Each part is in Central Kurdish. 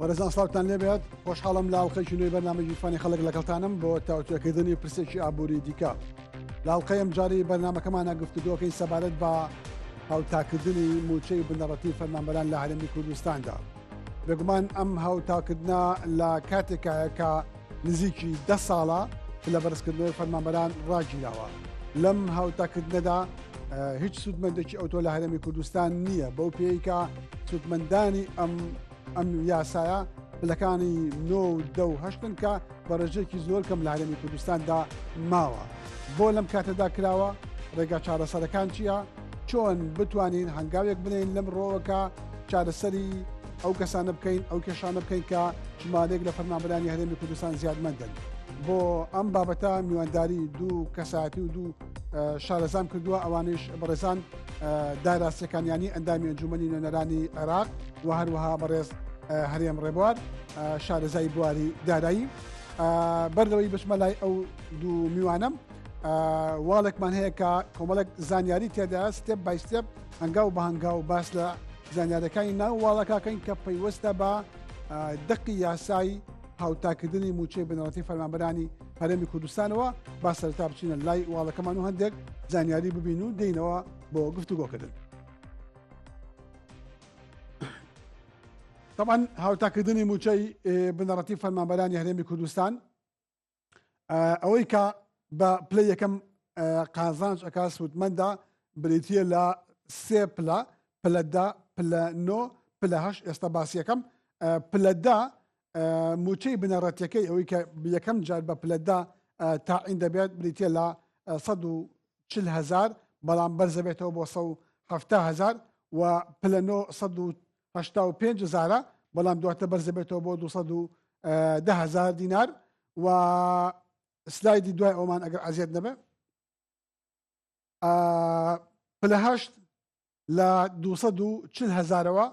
بەڕێزان سڵاوتان لێبێت خۆشحاڵم لە ئەڵقەیەکی نوێی بەرنامەی گیرفانی خەڵک لەگەڵتانم بۆ تاوتوێکردنی پرسێکی ئابووری دیکە لە ئەڵقەی ئەمجارەی بەرنامەکەمانە گفتوگۆکەین سەبارەت بە هاوتاکردنی مووچەی بنەڕەتی فەرمانبەران لە هەرێمی کوردستاندا بێگومان ئەم هاوتاکردنە لە کاتێکایە کە نزیکی دە ساڵە لە بەرزکردنەوەی فەرمانبەران ڕاگیراوە لەم هاوتاکردنەدا هیچ سوودمەندێکی ئەوتۆ لە هەرێمی کوردستان نییە بەو پێی کە سوودمەندانی ئەم ئەم یاسایە پلەکانی نۆ و دە و هەشتن کە بە ڕێژەیەکی زۆر کەم لە هەرێمی کوردستاندا ماوە. بۆ لەم کاتەدا کراوە؟ ڕێگا چارەسەرەکان چییە؟ چۆن بتوانین هەنگاوێک بنێین لەم ڕۆوە کە چارەسەری ئەو کەسانە بکەین، ئەو کێشانە بکەین کە ژمارەیەک لە فەرمانبەرانی هەرێمی کوردستان زیادمەندن؟ بۆ ئەم بابەتە میوانداری دوو کەسایەتی و دوو شارەزام کردووە، ئەوانیش بەڕێزان دارا سێکانیانی ئەندامی ئەنجومەنی نوێنەرانی عێراق و هەروەها بەڕێز هەرێم ڕێبوار شارەزای بواری دارایی بەر لەوەی بچمە لای ئەو دوو میوانم واڵێکمان هەیە کە کۆمەڵێک زانیاری تێدا step by step هەنگاو بە هەنگاو باس لە زانیارەکانی ناو واڵەکەکەین کە پەیوەستە بە دەقی یاسایی هاوتاکردنی موچەی بنەڕەتی فەرمانبەرانی هەرێمی کوردستانەوە با سەرتا بچینە لای واڵەکەمان و هەندێک زانیاری ببین و دێینەوە بۆ گفتوگۆکردن. طبعا هاوتاکردنی موچەی بنەڕەتی فەرمانبەرانی هەرێمی کوردستان ئەوەی کە بە پلەی یەکەم قازانج ئەکا سوودمەندە بریتە لە سێ پلە پلە دە پلە نۆ پلە هەش ئێستا باسیەکەم پلە دە مووچەی بنەڕەتیەکەی ئەوەی کە یەکەم جار بە پلە دە تاعین دەبێت بریتە لە 140 هزار بەڵام بەرزەبێتەوە بۆ 170 هزار و پلە 985 هزارە بەڵام دواتر بەرزەبێتەوە بۆ 210 هزار دینار و سلایدی دوای ئەومان ئەگەر ئازیەت نەبێ پلە هەشت لە 240 هەزارەوە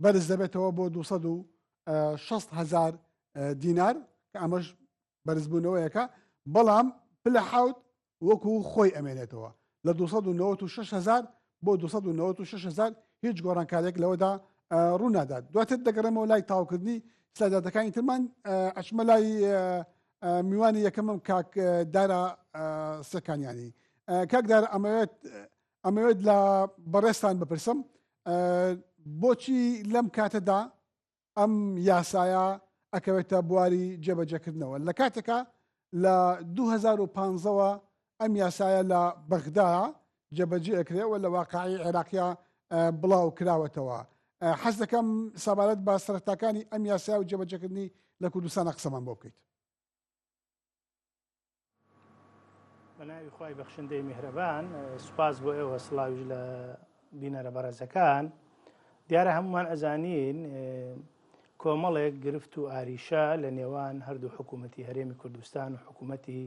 بەرز دەبێتەوە بۆ 260 هەزار دینار کە ئەمەش بەرزبوونەوەیەکە بەڵام پلە حوت وەکو خۆی ئەمێنێتەوە لە 296 هزار بۆ 296 هزار هیچ گۆڕانکارێک لەوەدا ڕوونادات دواتر دەگەڕێمەوە لای تاوکردنی سلایداتەکانی ترمان ئەچمە لای میوانی یەکەمم کاک دارا سەکانیانی کاک دارا ئەمەوێت ئەمەوێت لە بەڕێزتان بپرسم بۆچی لەم کاتەدا ئەم یاسایە ئەکەوێتە بواری جێبەجێکردنەوە لە کاتێکا لە 2015ەوە ئەم یاسایە لە بەغدا جێبەجێ ئەکرێ و لە واقعی عێراقیا بڵاو کراوەتەوە حەز دەکەم سەبارەت بە سەرەتاکانی ئەم یاسا و جێبەجێکردنی لە کوردستانە قسەمان بۆ بکەیت. بە ناوی خوای بەخشندەی میهرەبان سوپاس بۆ ئێوە سڵاویش لە بینەرە بەڕێزەکان دیارە هەمومان ئەزانین کۆمەڵێک گرفت و ئاریشە لە نێوان هەردوو حکوومەتی هەرێمی کوردستان و حکوومەتی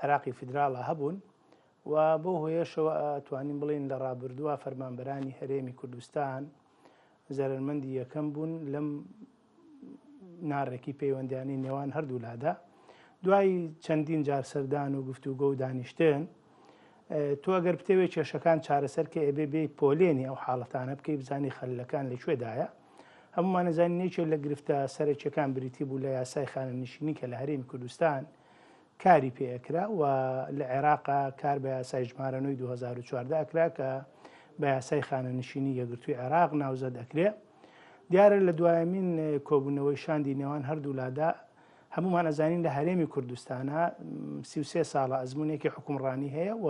عێراقی فیدراڵە هەبوون و بۆ هۆیەشەوە توانین بڵین لە ڕابردووە فەرمانبەرانی هەرێمی کوردستان زەرەرمەندی یەکەم بوون لەم ناڕێکی پەیوەندیانی نێوان هەردوو لادا دوای چەندین جار سەردان و گفتوگۆ و دانیشتن تۆ ئەگەر بتەوێت کێشەکان چارەسەر کە ئەبێ بێ پۆلێنی ئەو حاڵەتانە بکەی بزانی خەلەکان لە کوێدایە هەمومان نەزانین یەکێک لە گرفتە سەرەکیەکان بریتی بوو لە یاسای خانەنشینی کە لە هەرێمی کوردستان کاری پێ ئەکرا و لە عێراقا کار بە یاسای ژمارە نۆی 2014 ئەکرا کە بە یاسای خانەنشینی یەکگرتووی عێراق ناوزەد ئەکرێ. دیارە لە دوایەمین کۆبوونەوەی شاندی نێوان هەردوو لادا هەمومان ئەزانین لە هەرێمی کوردستانە 33 ساڵە ئەزمونێکی حکومڕانی هەیە و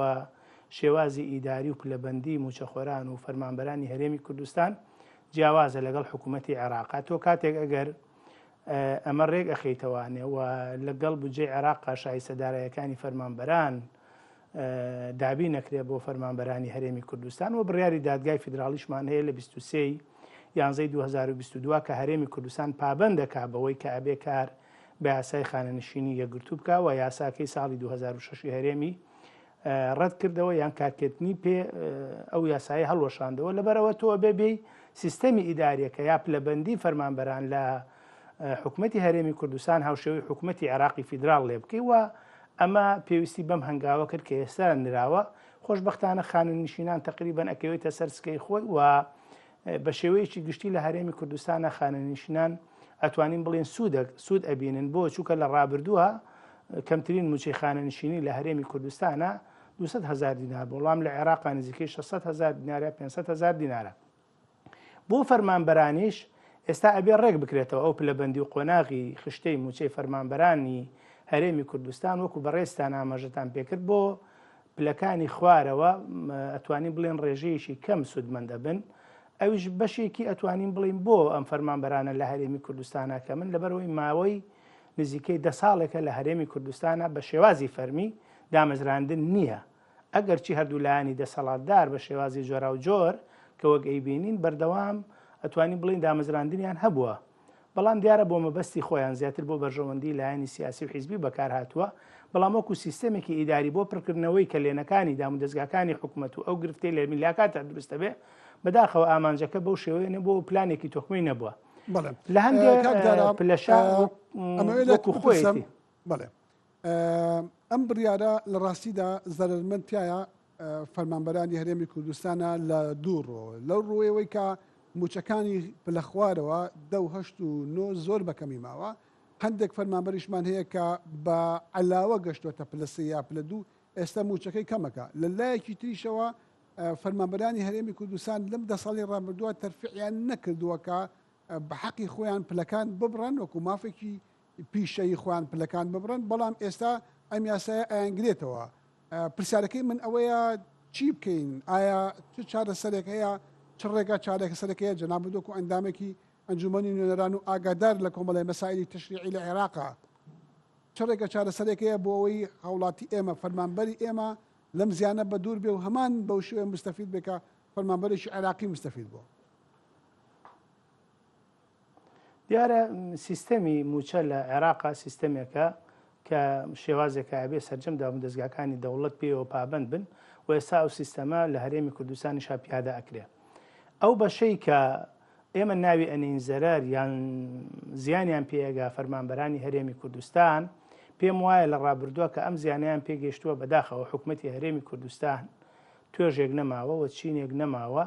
شێوازی ئیداری و پلەبەندی موچەخۆران و فەرمانبەرانی هەرێمی کوردستان جیاوازە لەگەڵ حکوومەتی عێراقا تۆ کاتێک ئەگەر ئەمە ڕێک ئەخەیتەوانێ و لەگەڵ بودجەی عێراقا شایستە دارایەکانی فەرمانبەران دابین نەکرێ بۆ فەرمانبەرانی هەرێمی کوردستان و بڕیاری دادگای فیدراڵیشمان هەیە لە 23 یانزەی 2022 کە هەرێمی کوردستان پابەند دەکا بەوەی کە ئەبێ کار بە یاسای خانەنشینی یەکگرتوو بکا و یاساکەی ساڵی 2006 هەرێمی ڕەت کردەوە یان کارکردنی پێ ئەو یاسایە هەڵوەشاندەوە لەبەرەوە تۆ ئەبێ بێی سیستەمی ئیداریەکە یا پلەبەندی فەرمانبەران لە حکومەتی هەرێمی کوردستان هاوشێوەی حکومەتی عێراقی فیدراڵ لێ بکەی و ئەمە پێویستی بەم هەنگاوە کرد کە ئێستا نراوە خۆشببختانە خانەنشینان تقریبان ئەکەوێتە سەر سکەی خۆی و بە شێوەیەکی گشتی لە هەرێمی کوردستانە خانەنشینان ئەتوانین بڵێین سوودەک سوود ئەبینن بۆ چووکە لە ڕابردووە کەمترین مووچەی خانەنشینی لە هەرێمی کوردستانە 200 هزار دینار بوو بەڵام لە عێراقا نزیکەی 600 هزار دینارە 500 هزار دینارە. بۆ فەرمانبەرانیش ئێستا ئەبێ ڕێک بکرێتەوە ئەو پلەبەندی و قۆناغی خشتەی مووچەی فەرمانبەرانی هەرێمی کوردستان وەکو بەڕێزتان ئاماژەتان پێکرد بۆ پلەکانی خوارەوە ئەتوانین بڵێن ڕێژەیەکی کەم سوودمەند ئەبن ئەویش بەشێکی ئەتوانین بڵین بۆ ئەم فەرمانبەرانە لە هەرێمی کوردستانە کە من لەبەرەوەی ماوەی نزیکەی دە ساڵێکە لە هەرێمی کوردستانە بە شێوازی فەرمی دامەزراندن نییە ئەگەرچی هەردوو لایەنی دەسەڵاتدار بە شێوازی جۆراوجۆر کە وەک ئەیبینین بەردەوام ئەتوانین بڵێین دامەزراندنیان هەبووە بەڵام دیارە بۆ مەبەستی خۆیان زیاتر بۆ بەرژەوەندی لایەنی سیاسی و حیزبی بەکارهاتووە بەڵام وەکو سیستەمێکی ئیداری بۆ پڕکردنەوەی کەلێنەکانی دامودەزگاکانی حکومەت و ئەو گرفتەی لە میلاکاتدا دروست دەبێ بەداخەوە ئامانجەکە بەو شێوەیە نەبووە و پلانێکی تۆکمەی نەبووە بەڵێ لە هەندێ کاک دارا پلەشا ئەمەوێ لە وەکو بپرسم خۆیەتی. بەڵێ ئەم بڕیارە لە ڕاستیدا زەرەرمەند تایە فەرمانبەرانی هەرێمی کوردستانە لە دوو ڕۆ لەو ڕووەوەی کە موچەکانی پلە خوارەوە دە و هەشت و نۆ زۆر بەکەمی ماوە هەندێک فەرمانبەریشمان هەیە کە بە علاوە گەشتوەتە پلە سێ یا پلە دوو ئێستا موچەکەی کەمەکە لە لایەکی تریشەوە فەرمانبەرانی هەرێمی کوردستان لەم دە ساڵی ڕابردووە تەرفیعیان نەکردووە کە بە حەقی خۆیان پلەکان ببڕن وەکو مافێکی پیشەیی خۆیان پلەکان ببڕن، بەڵام ئێستا ئەم یاسایە ئەیانگرێتەوە. پرسیارەکەی من ئەوەیە چی بکەین؟ ئایا چ چارەسەرێک هەیە؟ چ ڕێگا چارەسەرێک هەیە؟ جەنابت وەکو ئەندامێکی ئەنجومەنی نوێنەران و ئاگادار لە کۆمەڵی مەسائلی تەشریعی لە عێراقا، چ ڕێگە چارەسەرێک هەیە بۆ ئەوەی هاوڵاتی ئێمە، فەرمانبەری ئێمە لەم زیانە بەدوور بێ و هەمان بەو شێوەیە مستەفید بێ کە فەرمانبەرێکی عێراقی مستەفید بووە؟ دیارە سیستەمی مووچە لە عێراقا سیستەمێکە کە شێوازێکە ئەبێ سەرجەم دامودەزگاکانی دەوڵەت پێیەوە پابەند بن و ئێستا ئەو سیستەمە لە هەرێمی کوردستانیشا پیادە ئەکرێ. ئەو بەشەی کە ئێمە ناوی ئەنین زەرەر یان زیانیان پێگا فەرمانبەرانی هەرێمی کوردستان پێم وایە لە ڕابردووە کە ئەم زیانیان پێگەیشتووە بەداخەوە حکومەتی هەرێمی کوردستان توێژێک نەماوە و چینێک نەماوە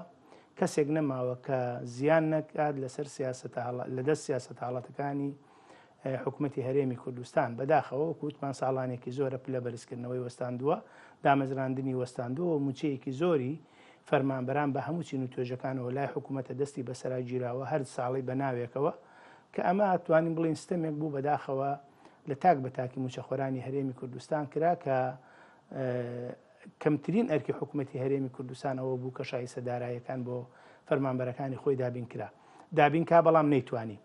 کەسێک نەماوە کە زیان نەکات لەسەر سیاسەتە هەڵە لەدەست سیاسەتە هەڵەتەکانی حکومەتی هەرێمی کوردستان. بەداخەوە وەکو وتمان ساڵانێکی زۆرە پلە بەرزکردنەوەی وەستاندووە، دامەزراندنی وەستاندووە و مووچەیەکی زۆری فەرمانبەران بە هەموو چین و توێژەکانەوە لای حکومەتە دەستی بەسەرا گیراوە هەر ساڵەی بە ناوێکەوە کە ئەمە ئەتوانین بڵێین ستەمێک بوو بەداخەوە لە تاک بە تاکی مووچەخۆرانی هەرێمی کوردستان کرا کە کەمترین ئەرکی حکومەتی هەرێمی کوردستان ئەوە بوو کە شایستە داراییەکان بۆ فەرمانبەرەکانی خۆی دابین کرا دابین کا بەڵام نەیتوانی.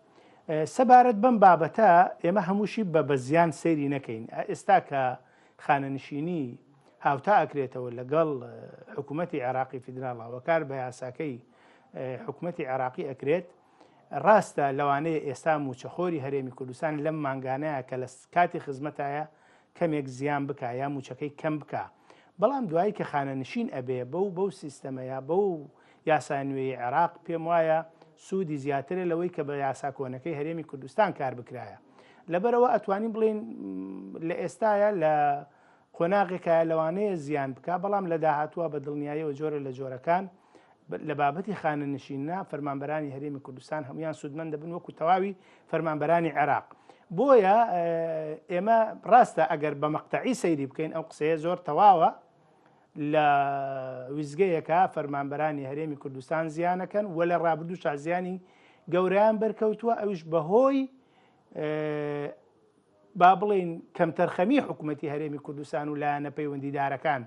سەبارەت بەم بابەتە ئێمە هەمووشی بە بە زیان سەیری نەکەین ئێستا کە خانەنشینی هاوتا ئەکرێتەوە لەگەڵ حکوومەتی عێراقی فیدراڵەوە کار بە یاساکەی حکوومەتی عێراقی ئەکرێت ڕاستە لەوانەیە ئێستا مووچەخۆری هەرێمی کوردستان لەم مانگانەیە کە لە کاتی خزمەتایە کەمێک زیان بکا یا مووچەکەی کەم بکا بەڵام دوایی کە خانەنشین ئەبێ بەو بەو سیستەمە یا بەو یاسا نوێی عێراق پێم وایە سوودی زیاترە لەوەی کە بە یاسا کۆنەکەی هەرێمی کوردستان کار بکرایە لەبەرەوە ئەتوانین بڵێین لە ئێستاە لە قۆناغێکایە لەوانەیە زیان بکا بەڵام لە داهاتووە بە دڵنیاییەوە جۆرە لە جۆرەکان لە بابەتی خانەنشیننا فەرمانبەرانی هەرێمی کوردستان هەمویان سوودمەند دەبن وەکو تەواوی فەرمانبەرانی عێراق بۆیە ئێمە ڕاستە ئەگەر بە مەقتەعی سەیری بکەین ئەو قسەیە زۆر تەواوە لە ویزگەیەکە فەرمانبەرانی هەرێمی کوردستان زیانەکەن و لە ڕابردوو زیانی گەورەیان بەرکەوتووە ئەوش بەهۆی با بڵێین کەمتەرخەمی حکومەتی هەرێمی کوردستان و لایەنە پەیوەندیدارەکان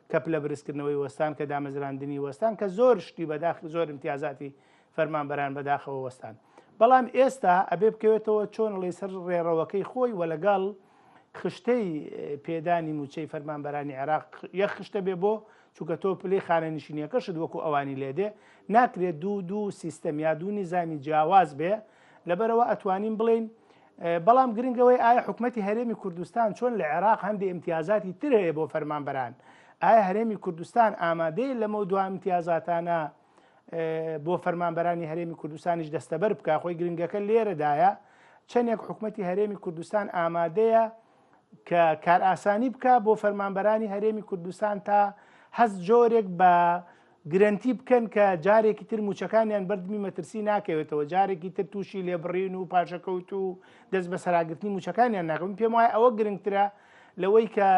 کە پلە برزکردنەوەی وەستان کە دامەزراندنی وەستان کە زۆر شتی بەداخ زۆر امتیازاتی فەرمانبەران بەداخەوە وەستان بەڵام ئێستا ئەبێ بکەوێتەوە چۆن ڵێ سەر ڕێڕەوەکەی خۆی و لەگەڵ خشتەی پێدانی موچەی فەرمانبەرانی عێراق یەک خشتە بێ بۆ چونکە تۆ پلەی خانەنشینیەکەشت وەکو ئەوانی لێدێ ناکرێت دوو دوو سیستەم یا دوو نیزامی جیاواز بێ لەبەرەوە ئەتوانین بڵێین بەڵام گرنگ ئەوەیە ئایا حکومەتی هەرێمی کوردستان چۆن لە عێراق هەندێ ئیمتیازاتی تر هەیە بۆ فەرمانبەران ئایا هەرێمی کوردستان ئامادەیە لەمە دوا ئیمتیازاتانە بۆ فەرمانبەرانی هەرێمی کوردستانیش دەستەبەر بکە خۆی گرنگەکە لێرەدایە چەندێک حکومەتی هەرێمی کوردستان ئامادەیە کە کارئاسانی بکە بۆ فەرمانبەرانی هەرێمی کوردستان تا هەست جۆرێک بە گرەنتی بکەن کە جارێکی تر مووچەکانیان بەردمی مەترسی ناکەوێتەوە، جارێکی تر تووشی لێبڕین و پاشەکەوت و دەست بەسەراگرتنی مووچەکانیان ناکەون. پێم وایە ئەوە گرنگترە لەوەی کە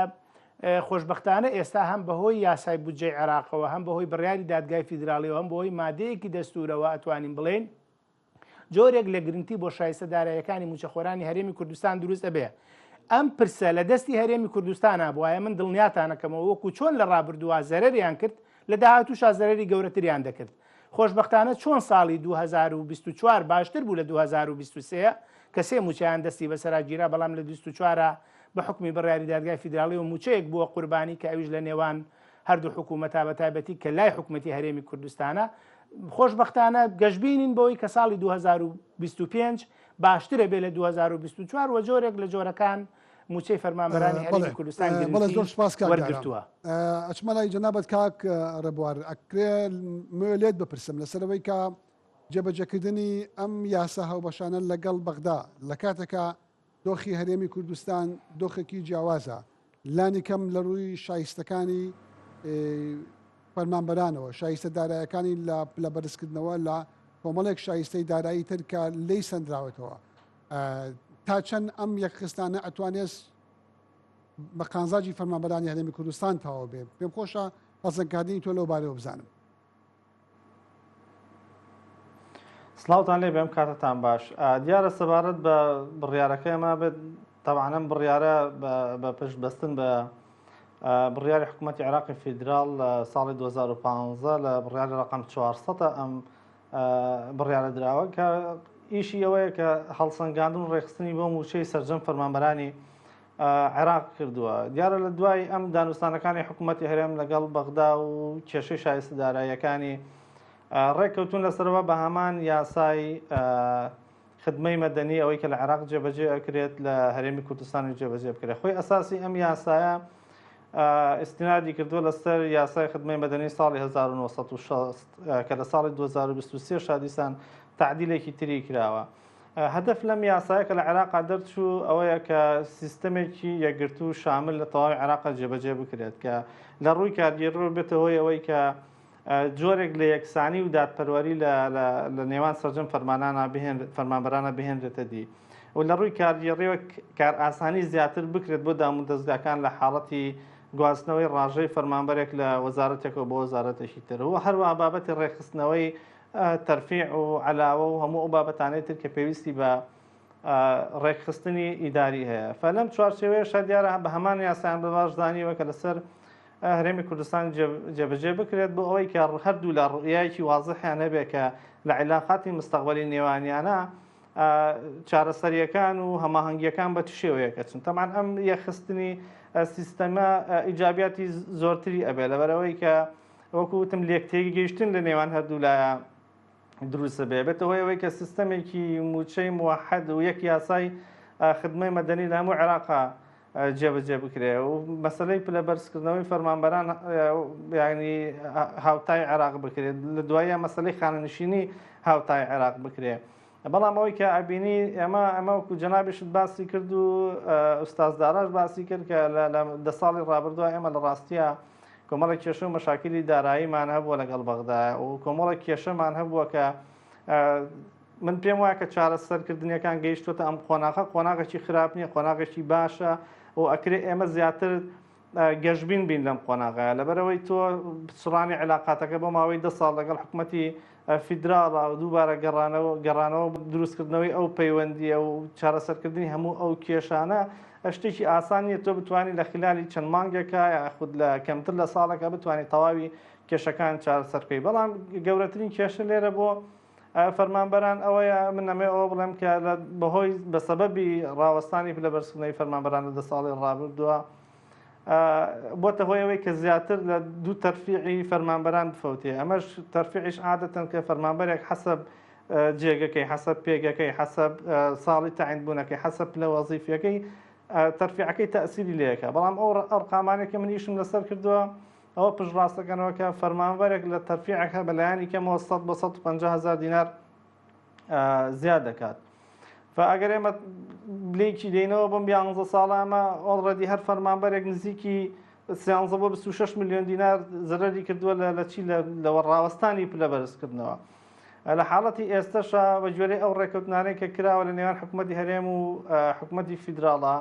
خۆشبەختانە ئێستا هەم بەهۆی یاسای بودجەی عێراقەوە، هەم بەهۆی بڕیاری دادگای فیدراڵیەوە، هەم بەهۆی مادەیەکی دەستوورەوە ئەتوانین بڵێین جۆرێک لە گرنتی بۆ شایستە داراییەکانی مووچەخۆرانی هەرێمی کوردستان دروست ئەبێ. ئەم پرسە لە دەستی هەرێمی کوردستانا بوایە من دڵنیاتانەکەمەوە وەکو چۆن لە ڕابردووا زەرەریان کرد لە داهاتووشا زەرەری گەورەتریان دەکرد. خۆشبەختانە چۆن ساڵی 2024 باشتر بوو لە 2023 کە سێ مووچەیان دەستی بەسەرا گیرا بەڵام لە 24 بە حوکمی بڕیاری دادگای فیدراڵیەوە مووچەیەک بووە قوربانی کە ئەویش لە نێوان هەردوو حکوومەتا بە تایبەتی کە لای حکوومەتی هەرێمی کوردستانە خۆشبەختانە گەشببینین بەوەی کە ساڵی 2025 باشترە بێ لە 2024 وە جۆرێک لە جۆرەکان موچەی فەرمانبەرانی هەرێمی کوردستان بەڵێ زۆر سپاس کاک وەرگرتووە. ئەچمە لای جەنابت کاک ڕێبوار ئەکرێ لێت بپرسم لەسەرەوەی کە جێبەجێکردنی ئەم یاسا هاوبەشانە لەگەڵ بەغدا لە کاتێکا دۆخی هەرێمی کوردستان دۆخێکی جیاوازە لانی کەم لە ڕووی شایستەکانی فەرمانبەرانەوە شایستە دارایەکانی لە پلە بەرزکردنەوە لە کۆمەڵێک شایستەی دارایی تر کە لێی سەندراوەتەوە تا چەند ئەم یەکخستانە ئەتوانێت بە قانزاجی فەرمانبەرانی هەرێمی کوردستان تەواو بێ پێم خۆشە هەڵسەنگاندنی تۆ لەو بارەوە بزانم. سڵاوتان لێ بێم کاتتان باش دیارە سەبارەت بە بڕیارەکە ئێمە بێت تەبعەن ئەم بڕیارە بە پشت بەستن بە بڕیاری حکوومەتتی عێراقی فیدرال لە ساڵی 2015 لە بڕیاری ڕقم 400 ئەم بڕیارە دراوە کە ئیشی ئەوەیە کە هەڵسەنگاندن و ڕێکخستنی بۆ مووچەی سەرجەم فەرمانبەرانی عێراق کردووە. دیارە لە دوای ئەم دانوستانەکانی حکوومەتی هەرێم لەگەڵ بەغدا و کێشەی شایستە داراییەکانی ڕێککەوتون لەسەرەوە بە هەمان یاسای خدمەی مەدەنی ئەوەی کە لە عێراق جێبەجێ ئەکرێت لە هەرێمی کوردستانی جێبەجێ بکرێت خۆی ئەساسی ئەم یاسایە ئیستنادی کردووە لەسەر یاسای خدمەی مەدەنی ساڵی 1960 کە لە ساڵی 2023 شادیسان تعدیلێکی تری کراوە. هەدەف لەم یاسایە کە لە عێراقا دەرچوو ئەوەیە کە سیستەمێکی یەکگرتوو شامل لە تەواوی عێراقا جێبەجێ بکرێت کە لە ڕووی کارگێڕیەوە بێتە هۆی ئەوەی کە جۆرێک لە یەکسانی و دادپەروەری لە نێوان سەرجەم فەرمانانە فەرمانبەرانە بهێنرێتە دی و لە ڕووی کارگێڕیەوە کارئاسانی زیاتر بکرێت بۆ دامودەزگاکان لە حاڵەتی گواستنەوەی ڕاژەی فەرمانبەرێک لە وەزارەتێکەوە بۆ وەزارەتێکی تر و هەروەها بابەتی ڕێکخستنەوەی تەرفیع و عەلاوە و هەموو ئەو بابەتانەی تر کە پێویستی بە ڕێکخستنی ئیداری هەیە فەلەم چوارچێوەیەشە دیارە بە هەمان یاسایان بە باش زانیوە کە لەسەر هەرێمی کوردستان جێبەجێ بکرێت بۆ ئەوەی کە هەردوو لە ڕوئیایەکی وازحیان هەبێت کە لە عیلاقاتی مستەقبەلی نێوانیانە چارەسەریەکان و هەماهەنگیەکان بە چ شێوەیەک ئەچن تەمان ئەم یەخستنی سیستەمە ئیجابیاتی زۆرتری ئەبێ لەبەرەوەی کە وەکو وتم لێکتێگەیشتن لە نێوان هەردوولایە دروست بێ بێتە هۆی ئەوەی کە سیستەمێکی موچەی موحد و یەک یاسای خدمەی مەدەنی لە هەموو عێراقا جێبەجێ بکرێ و مەسلەی پلە بەرزکردنەوەی فەرمانبەران ینی هاوتای عێراق بکرێت لە دوایە مەسلەی خانەنشینی هاوتای عێراق بکرێ بەڵام ئەوەی کە ئەبینی ئێمە ئەمە وەکو جەنابیشت باسی کرد و ئوستاز داراش باسی کرد کە لە دە ساڵی ڕابردووە ئێمە لە ڕاستیە کۆمەڵێک کێشە و مەشاکلی داراییمان هەبووە لەگەڵ بەغدا و کۆمەڵێک کێشەمان هەبووە کە من پێم وایە کە چارەسەرکردنیەکان گەیشتوتە ئەم قۆناغە قۆناغێکی خراپ نییە قۆناغێکی باشە و ئەکرێ ئێمە زیاتر گەشبین بین لەم قۆناغەیە لەبەرئەوەی تۆ پچڕانی عیلاقاتەکە بۆ ماوەی دە ساڵ لەگەڵ حکومەتی فیدراڵە و دووبارە گەڕانەوە گەڕانەوە دروستکردنەوەی ئەو پەیوەندییە و چارەسەرکردنی هەموو ئەو کێشانە شتێکی ئاسان نییە تۆ بتوانی لە خلالی چەند مانگێکە یاخود لە کەمتر لە ساڵێکە بتوانی تەواوی کێشەکان چارەسەر بکەی بەڵام گەورەترین کێشە لێرە بۆ فەرمانبەران ئەوەیە من ئەمەوێ ئەوە بڵێم کە لە بەهۆی بە سەبەبی ڕاوەستانی پلە بەرزکردنەوەی فەرمانبەران لە دە ساڵی ڕابردووە بۆتە هۆی ئەوەی کە زیاتر لە دوو تەرفیعی فەرمانبەران بفەوتێ ئەمەش تەرفیعیش عادەتەن کە فەرمانبەرێک حەسەب جێگەکەی حەسەب پێگەکەی حەسەب ساڵی تەعین بوونەکەی حەسەب پلە وەزیفیەکەی تەرفیعەکەی تەئسیری لێکە بەڵام ئەو ئەرقامانێک کە من ئیشم لەسەر کردووە ئەوە پشتڕاست دەکەنەوە کە فەرمانبەرێک لە تەرفیعەکە بەلایەنی کەمەوە 100 بۆ 150 هەزار دینار زیاد دەکات. فئەگەر ئێمە لێکی دەینەوە بەم 11 ساڵە ئەمە ئۆڵڕەدی هەر فەرمانبەرێک نزیکی سیانزە بۆ 26 ملیۆن دینار زەرەری کردووە لە لە چی لە ڕاوەستانی پلە بەرزکردنەوە. لە حاڵەتی ئێستەشا بە گوێرەی ئەو ڕێکەوتنانەی کە کراوە لە نێوان حکوومەتی هەرێم و حکوومەتی فیدراڵا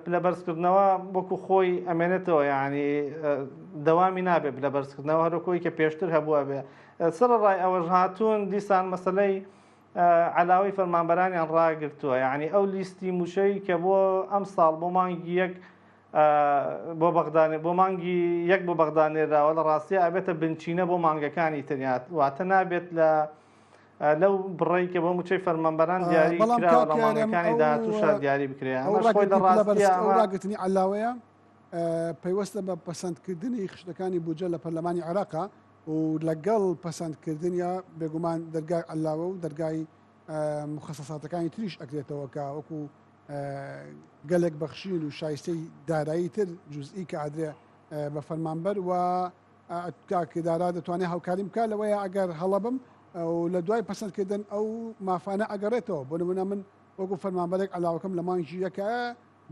پلە بەرزکردنەوە وەکو خۆی ئەمێنێتەوە یعنی دەوامی نابێت پلە بەرزکردنەوە هەرۆکۆی کە پێشتر هەبووە بێ سەرڕای ئەوەش هاتوون دیسان مەسلەی علاوەی فەرمانبەرانیان ڕاگرتووە یعنی ئەو لیستی موچەی کە بۆ ئەم ساڵ بۆ مانگی یەک بۆ بەغدانێ بۆ مانگی یەک بۆ بەغدا نێراوە لە ڕاستیا ئەبێتە بنچینە بۆ مانگەکانی تر واتە نابێت لە لەو بڕەی کە بۆ موچەی فەرمانبەران دیاری کراوە لە مانگەکانی داهاتووشا دیاری بکرێ ئەمەش خۆی لە ڕاستیا ئەو ڕاگرتنی عەلاوەیە پەیوەستە بە پەسەندکردنی خشتەکانی بودجە لە پەرلەمانی عێراقا و لەگەڵ پەسەندکردنیا بێگومان دەرگای عەلاوە و دەرگای مخەسەساتەکانی تریش ئەکرێتەوە کە وەکو گەلێک بەخشین و شایستەی دارایی تر جزئی کە ئادرێ بە فەرمانبەر و کاک دارا دەتوانێت هاوکاریم بکات لەوەیە ئەگەر هەڵە بم و لە دوای پەسەندکردن ئەو مافانە ئەگەڕێتەوە بۆ نمونە من وەکو فەرمانبەرێک علاوەکەم لە مانگی یەکە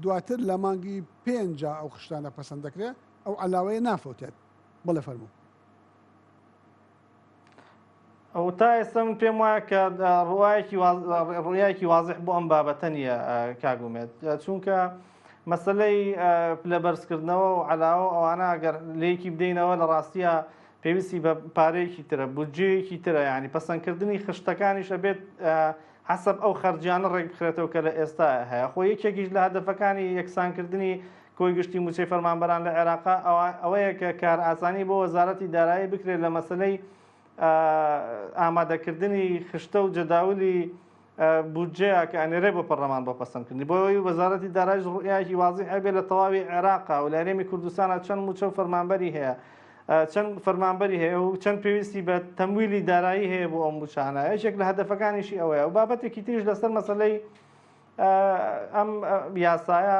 دواتر لە مانگی پێنجا ئەو خشتانە پەسەند دەکرێت ئەو علاوەیە نافەوتێت بڵێ فەرموو. ئەو تا ئێستا من پێم وایە کە ڕوایەکی ڕویایەکی وازح بۆ ئەم بابەتە نییە کاک ئومێد چونکە مەسلەی پلە بەرزکردنەوە و علاوە ئەوانە ئەگەر لێکی بدەینەوە لە ڕاستیە پێویستی بە پارەیەکی ترە بودجەیەکی ترە ینی پەسەندکردنی خشتەکانیش ئەبێت حەسەب ئەو خەرجیانە ڕێک بخرێتەوە کە لە ئێستا هەیە خۆ یەکێکیش لە هەدەفەکانی یەکسانکردنی کۆی گشتی مووچەی فەرمانبەران لە عێراق ئەوەیە کە کارئاسانی بۆ وەزارەتی دارایی بکرێت لە مەسەلەی ئامادەکردنی خشتە و جەداولی بودجەیە کە ئەنێرێ بۆ پەرلەمان بۆ پەسەندکردنی بۆ ئەوەی وەزارەتی دارایش ڕوئیایەکی وازیح هەبێت لە تەواوی عێراقا و لە هەرێمی کوردستانە چەند مووچە و فەرمانبەری هەیە چەند فەرمانبەری هەیە و چەند پێویستی بە تەمویلی دارایی هەیە بۆ ئەم مووچانە یەکێک لە هەدەفەکانیشی ئەوەیە و بابەتێکی تریش لەسەر مەسەلەی ئەم یاسایە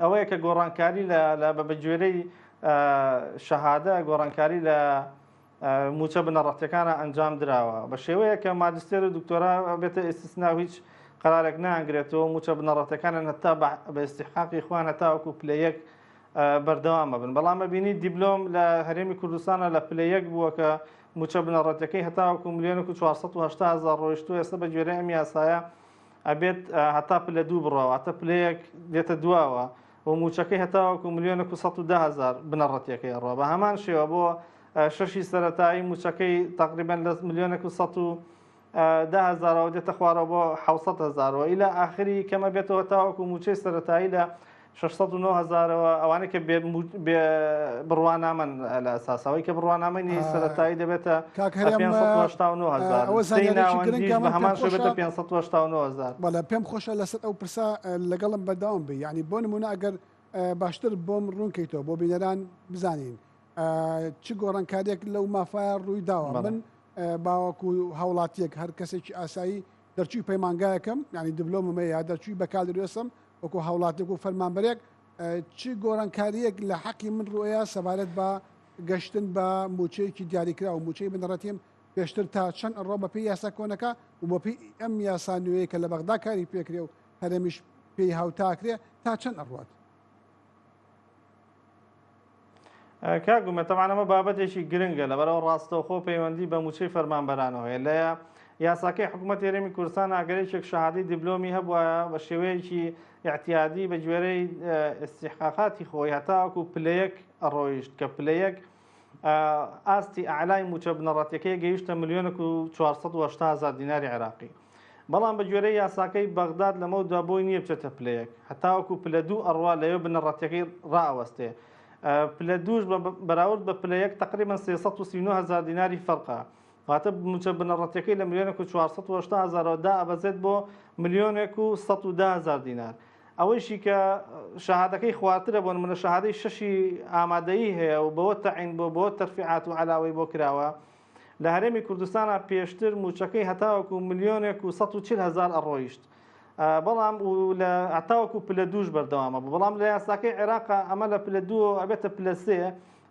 ئەوەیە کە گۆڕانکاری لە بە گوێرەی شەهادە گۆڕانکاری لە موچە بنەڕەتیەکانە ئەنجام دراوە بە شێوەیە کە ماجستێر و دکتۆرا بێتە ئیستسنا و هیچ قرارێک نانگرێتەوە موچە بنەڕەتەکانیان هەتا بە ئیستیحقاقی خۆیان هەتاوەکو پلە یەک بەردەوام بن بەڵام ئەبینی دیبلۆم لە هەرێمی کوردستانە لە پلە یەک بووە کە موچە بنەڕەتەکەی هەتاوەکو ملیۆنێک و 480 هەزار ڕۆیشتووە ئێستا بە گوێرەی ئەم یاسایە ئەبێت هەتا پلە دوو بڕوا واتە پلەیەک دێتە دواوە و موچەکەی هەتاوەکو ملیۆنێک و 110 هەزار بنەڕەتیەکەی ئەڕوا بە هەمان شێوە بۆ شەشی سەرەتایی موچەکەی تقریبا لە ملیۆنێک و 110 هەزارەوە دێتە خوارەوە بۆ 600 هەزارەوە ئیلا ئاخری کەمە بێتەوە تاوەکو موچەی سەرەتایی لە 609 هەزارەوە ئەوانەی کە بێ بڕوانامەن لە ئەساسەوەی کە بڕوانامەی سەرەتایی دەبێتە 589 هەزار ئەوە زانیاریی گرنگە بە هەمان شێوە بێتە 589 هەزار. بەڵێ پێم خۆشە لەسەر ئەو پرسە لەگەڵم بەردەوام بی یعنی بۆ نمونە ئەگەر باشتر بۆم ڕوون کەیتەوە بۆ بینەران بزانین چ گۆڕانکاریەک لەو مافایە ڕووی داوە من باوەکو هاوڵاتیەک هەر کەسێکی ئاسایی دەرچووی پەیمانگایەکەم یعنی دبلۆمم هەیە یا دەرچووی بەکالریۆسم وەکو هاوڵاتیەک و فەرمانبەرێک چ گۆڕانکارییەک لە حەقی من ڕووەیە سەبارەت بە گەشتن بە مووچەیەکی دیاریکراو، مووچەی بنەڕەتیم پێشتر تا چەند ئەڕوا بەپێی یاسا کۆنەکە و بەپێی ئەم یاسا نوێیە کە لە بەغدا کاری پێکرێ و هەرێمیش پێی هاوتاکرێ تا چەند ئەڕوات؟ کاک ئومێد تەبعەن ئەمە بابەتێکی گرنگە لەبەرئەوە ڕاستەوخۆ پەیوەندی بە مووچەی فەرمانبەرانەوە هەیە لە یاساکەی حکوومەتی هەرێمی کوردستان ئەگەر یەکێک شەهادەی دیبلۆمی هەبوایە بە شێوەیەکی ئیعتیادی بە گوێرەی ئیستیحقاقاتی خۆی هەتاوەکو پلە یەک ئەڕۆیشت کە پلە یەک ئاستی ئەعلای مووچە بنەڕەتیەکەی گەیشتە ملیۆنێک و 480 هەزار دیناری عێراقی بەڵام بە گوێرەی یاساکەی بەغداد لەمەودوا بۆی نییە بچێتە پلە یەک هەتاوەکو پلە دوو ئەڕوا لەوێ بنەڕەتیەکەی ڕائەوەستێ پلە دووش بە بەراورد بە پلە یەک تەقریبەن 339 هەزار دیناری فەرقە واتە مووچە بنەڕەتیەکەی لە ملیۆنێک و 480 هەزارەوە دائەبەزێت بۆ ملیۆنێک و 110 هەزار دینار ئەوەیشی کە شەهادەکەی خوارترە بۆ نمونە شەهادەی شەشی ئامادەیی هەیە و بەوە تەعین بۆ بەوە تەرفیعات و عەلاوەی بۆ کراوە لە هەرێمی کوردستانا پێشتر مووچەکەی هەتاوەکو ملیۆنێک و 140 هەزار ئەڕۆیشت بەڵام و لە هەتاوەکو پلە دووش بەردەوامە بوو بەڵام لە یاساکەی عێراقا ئەمە لە پلە دوو ئەبێتە پلە سێ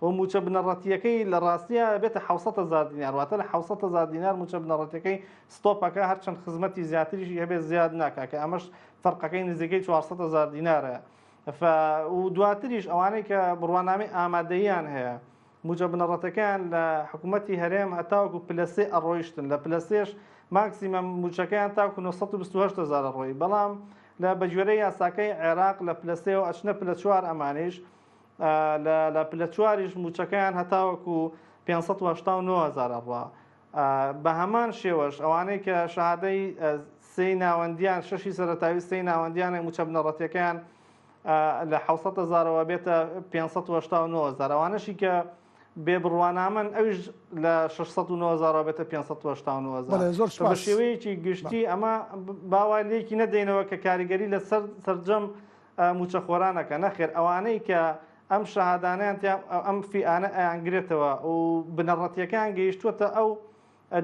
و مووچە بنەڕەتییەکەی لە ڕاستیا ئەبێتە 700 هەزار دینار واتە لە 700 هەزار دینار مووچە بنەڕەتیەکەی ستۆپەکە هەرچەند خزمەتی زیاتریشی هەبێت زیاد ناکا کە ئەمەش فەرقەکەی نزیکەی 400 هەزار دینارە. ف و دواتریش ئەوانەی کە بڕوانامەی ئامادەییان هەیە مووچە بنەڕەتەکەیان لە حکوومەتی هەرێم هەتاوەکو پلە سێ ئەڕۆیشتن لە پلە سێش ماکسیمەم مووچەکەیان تاکو 928 هەزار ئەڕۆی بەڵام لە بەگوێرەی یاساکەی عێراق لە پلە سێوە ئەچنە پلە چوار ئەمانیش لە پلە چواریش مووچەکەیان هەتاوەکو 589 هەزار ئەڕوا بە هەمان شێوەش ئەوانەی کە شەهادەی سێی ناوەندیان شەشی سەرەتاوی سێی ناوەندیانە مووچە بنەڕەتیەکەیان لە 600 هەزارەوە بێتە 589 هەزار ئەوانەشی کە بێ بڕوانامەن ئەویش لە 609 هەزارەوە بێتە 589 هەزار بەڵێ زۆر بە سوپاس. شێوەیەکی گشتی ئەمە باوا لێکی نەدەینەوە کە کاریگەری لەسەر سەرجەم مووچەخۆرانەکە نەخێر ئەوانەی کە ئەم شەهادانەیان تیا ئەم فیئانە ئەیانگرێتەوە و بنەڕەتیەکەیان گەیشتووەتە ئەو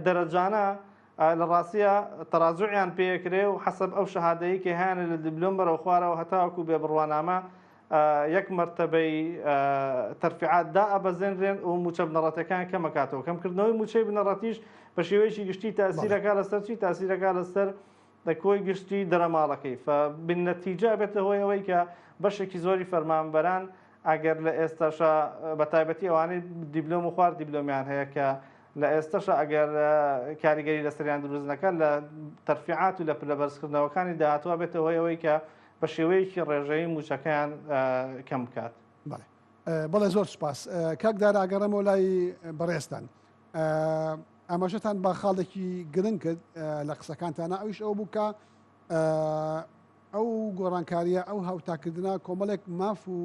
دەرەجانە لە ڕاستیە تەراجوعیان پێکرێ و حەسەب ئەو شەهادەیە کە هەیانە لە دیبلۆم بەرەو خوارەوە هەتاوەکو بێ بڕوانامە یەک مەرتەبەی تەرفیعات دائەبەزێنرێن و مووچە بنەڕەتەکان کەمەکاتەوە. کەمکردنەوەی مووچەی بنەڕەتیش بە شێوەیەکی گشتی تاسیرەکە لەسەر چی؟ تاسیرەکە لەسەر لە کۆی گشتی دەرەماڵەکەی فە بالنەتیجە ئەبێتە هۆی ئەوەی کە بەشێکی زۆری فەرمانبەران ئەگەر لە ئێستاشا بە تایبەتی ئەوانەی دیبلۆم و خوار دیبلۆمیان هەیە کە لە ئێستەشا ئەگەر کاریگەری لەسەریان دروست نەکات لە تەرفیعات و لە پلە بەرزکردنەوەکانی داهاتوە بێتە هۆی ئەوەی کە بە شێوەیەکی ڕێژەیی مووچەکەیان کەم بکات. بەڵێ بەڵێ زۆر سوپاس کاک دارا ئەگەڕێمەوە لای بەڕێزتان. ئاماژەتان بە خاڵێکی گرنگ کرد لە قسەکانتانە ئەویش ئەو بوو کە ئەو گۆڕانکاریە ئەو هاوتاکردنە کۆمەڵێک ماف و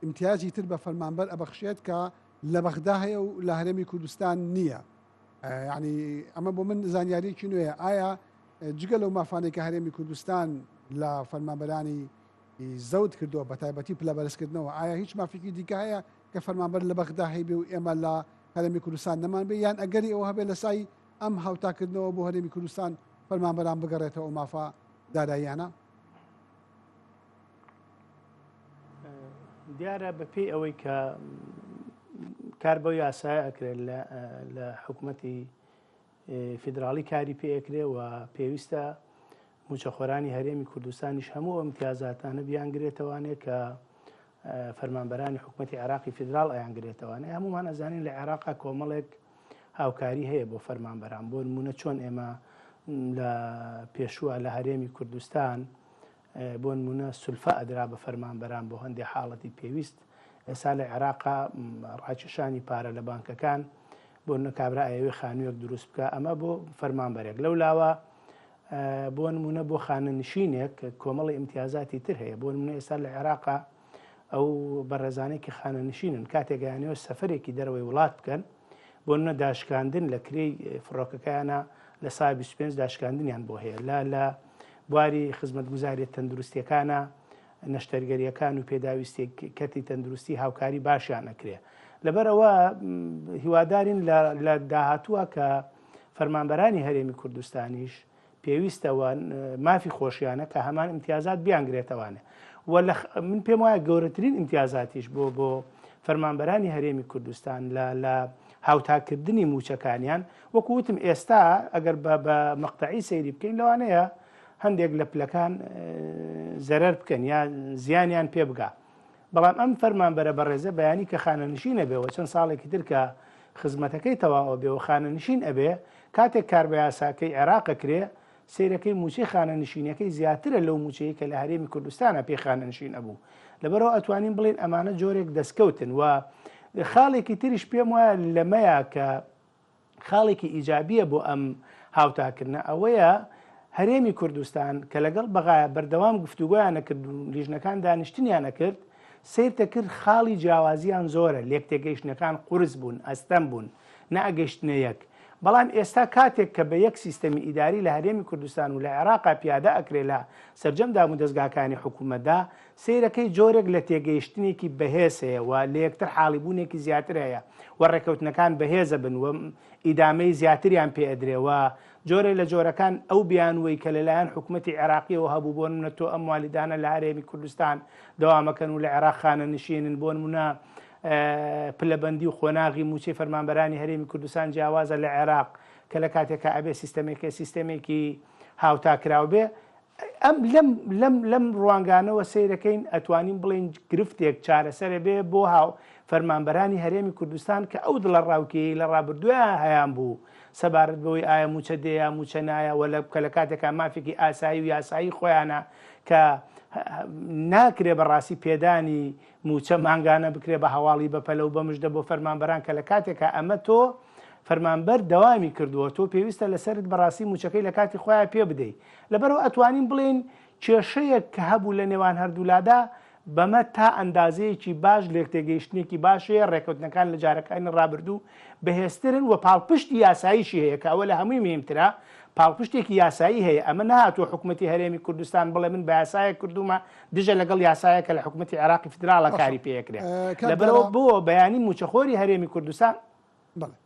ئیمتیازی تر بە فەرمانبەر ئەبەخشێت کە لە بەغدا هەیە و لە هەرێمی کوردستان نییە ینی ئەمە بۆ من زانیاریەکی نوێیە ئایا جگە لەو مافانەی کە هەرێمی کوردستان لە فەرمانبەرانی زەوت کردووە بە تایبەتی پلە بەرزکردنەوە ئایا هیچ مافێکی دیکە هەیە کە فەرمانبەر لە بەغدا هەیبێ و ئێمە لە هەرێمی کوردستان نەمان بێ یان ئەگەری ئەوە هەبێ لە سای ئەم هاوتاکردنەوە بۆ هەرێمی کوردستان فەرمانبەران بگەڕێتەوە ئەو مافە داراییانە؟ دیارە بەپێی ئەوەی کە کار بەو یاسایە ئەکرێت لە حکوومەتی فیدراڵی کاری پێ ئەکرێ و پێویستە مووچەخۆرانی هەرێمی کوردستانیش هەموو ئەو ئیمتیازاتانە بیانگرێتەوانێ کە فەرمانبەرانی حکوومەتی عێراقی فیدراڵ ئەیانگرێتەوانێ. هەمومان ئەزانین لە عێراقا کۆمەڵێک هاوکاری هەیە بۆ فەرمانبەران، بۆ نمونە چۆن ئێمە لە پێشووە لە هەرێمی کوردستان بۆ نمونە سولفە ئەدرا بە فەرمانبەران بۆ هەندێک حاڵەتی پێویست، ئێستا لە عێراقا ڕاکێشانی پارە لە بانکەکان بۆ نمونە کابرا ئەیەوێ خانوویەک دروست بکە ئەمە بۆ فەرمانبەرێک، لەو لاوە بۆ نمونە بۆ خانەنشینێک کۆمەڵی ئیمتیازاتی تر هەیە. بۆ نمونە ئێستا لە عێراقا ئەو بەڕێزانەی کە خانەنشینن کاتێک ئەیانەوێت سەفەرێکی دەرەوەی وڵات بکەن بۆ نمونە داشکاندن لە کرێی فڕۆکەکەیانە لە سا 25 داشکاندنیان بۆ هەیە لە لە بواری خزمەتگوزاریە تەندروستیەکانە نەشتەرگەریەکان و پێداویستی کەرتی تەندروستی هاوکاری باشیان ئەکرێ لەبەرئەوە هیوادارین لە داهاتووە کە فەرمانبەرانی هەرێمی کوردستانیش پێویستە و مافی خۆشیانە کە هەمان ئیمتیازات بیانگرێتەوانێ و لە من پێم وایە گەورەترین ئیمتیازاتیش بۆ بۆ فەرمانبەرانی هەرێمی کوردستان لە لە هاوتاکردنی موچەکانیان وەکو وتم ئێستا ئەگەر بە بە مەقتەعی سەیری بکەین لەوانەیە هەندێک لە پلەکان زەرەر بکەن یا زیانیان پێ بگا بەڵام ئەم فەرمانبەرە بەڕێزە بەیانی کە خانەنشین ئەبێ و چەند ساڵێکی تر کە خزمەتەکەی تەواو ئەبێ و خانەنشین ئەبێ، کاتێک کار بە یاساکەی عێراق ئەکرێ، سەیرەکەی مووچەی خانەنشینیەکەی زیاترە لەو مووچەی کە لە هەرێمی کوردستانا پێی خانەنشین ئەبوو. لەبەرئەوە ئەتوانین بڵێین ئەمانە جۆرێک دەستکەوتن و خاڵێکی تریش پێم وایە لەمەیا کە خاڵێکی ئیجابیە بۆ ئەم هاوتاکردنە ئەوەیە هەرێمی کوردستان کە لەگەڵ بەغایا بەردەوام گفتوگۆیان نەکرد و لیژنەکان دانیشتنیان نەکرد سیرتە کرد خاڵی جیاوازیان زۆرە لێکتێگەیشتنەکان قورس بوون ئەستەم بوون نەئەگەشتنە یەک بەڵام ئێستا کاتێک کە بە یەک سیستەمی ئیداری لە هەرێمی کوردستان و لە عێراقا پیادە ئەکرێ لە سەرجەم دامودەزگاکانی حکوومەتدا سەیرەکەی جۆرێک لە تێگەیشتنێکی بەهێز هەیە و لەیەکتر حاڵیبوونێکی زیاتر هەیە و ڕێکەوتنەکان بەهێزەبن و ئیدامەی زیاتریان پێ ئەدرێ و جۆرێ لە جۆرەکان ئەو بیانووەی کە لەلایەن حکومەتی عێراقیەوە هەبوو بۆ نمونە تۆ ئەم موالیدانە لە هەرێمی کوردستان دەوامەکەن و لە عێراق خانەنشینن بۆ نمونە پلەبەندی و قۆناغی موچەی فەرمانبەرانی هەرێمی کوردستان جیاوازە لە عێراق کە لە کاتێکا ئەبێ سیستەمێکە سیستەمێکی هاوتاکراو بێ. ئەم لەم لەم لەم ڕوانگانەوە سەیرەکەین ئەتوانین بڵێین گرفتێک چارەسەرە بێ بۆ هاو فەرمانبەرانی هەرێمی کوردستان کە ئەو دڵە ڕاوکێی لە ڕابردووە هەیان بوو سەبارەت بەوەی ئایا موچە دێ یا موچە نایە وە لە کە لە کاتێکا مافێکی ئاسایی و یاسایی خۆیانە کە ناکرێ بەڕاستی پێدانی موچە مانگانە بکرێ بە هەواڵی بەپەلە و بەمژدە بۆ فەرمانبەران کە لە کاتێکا ئەمە تۆ فەرمانبەر دەوامی کردووە تۆ پێویستە لەسەرت بەڕاستی موچەکەی لە کاتی خۆیان پێ بدەی لەبەرئەوە ئەتوانین بڵێین کێشەیەک کە هەبوو لە نێوان هەردوولادا بەمە تا ئەندازەیەکی باش لێکتێگەیشتنێکی باش هەیە، ڕێکەوتنەکان لە جارەکانی ڕابردوو بەهێزترن و پاڵپشتی یاساییشی هەیە کە ئەوە لە هەمووی مهمترە، پاڵپشتێکی یاسایی هەیە، ئەمە نەهاتووە حکومەتی هەرێمی کوردستان بڵێ من بە یاسایەک کردوومە دژە لەگەڵ یاسایەک کە لە حکومەتی عێراقی فیدراڵە باشە کاری پێکرێ. کاک لەبەرئەوە دارا بۆ بەیانی مووچەخۆری هەرێمی کوردستان بەڵێ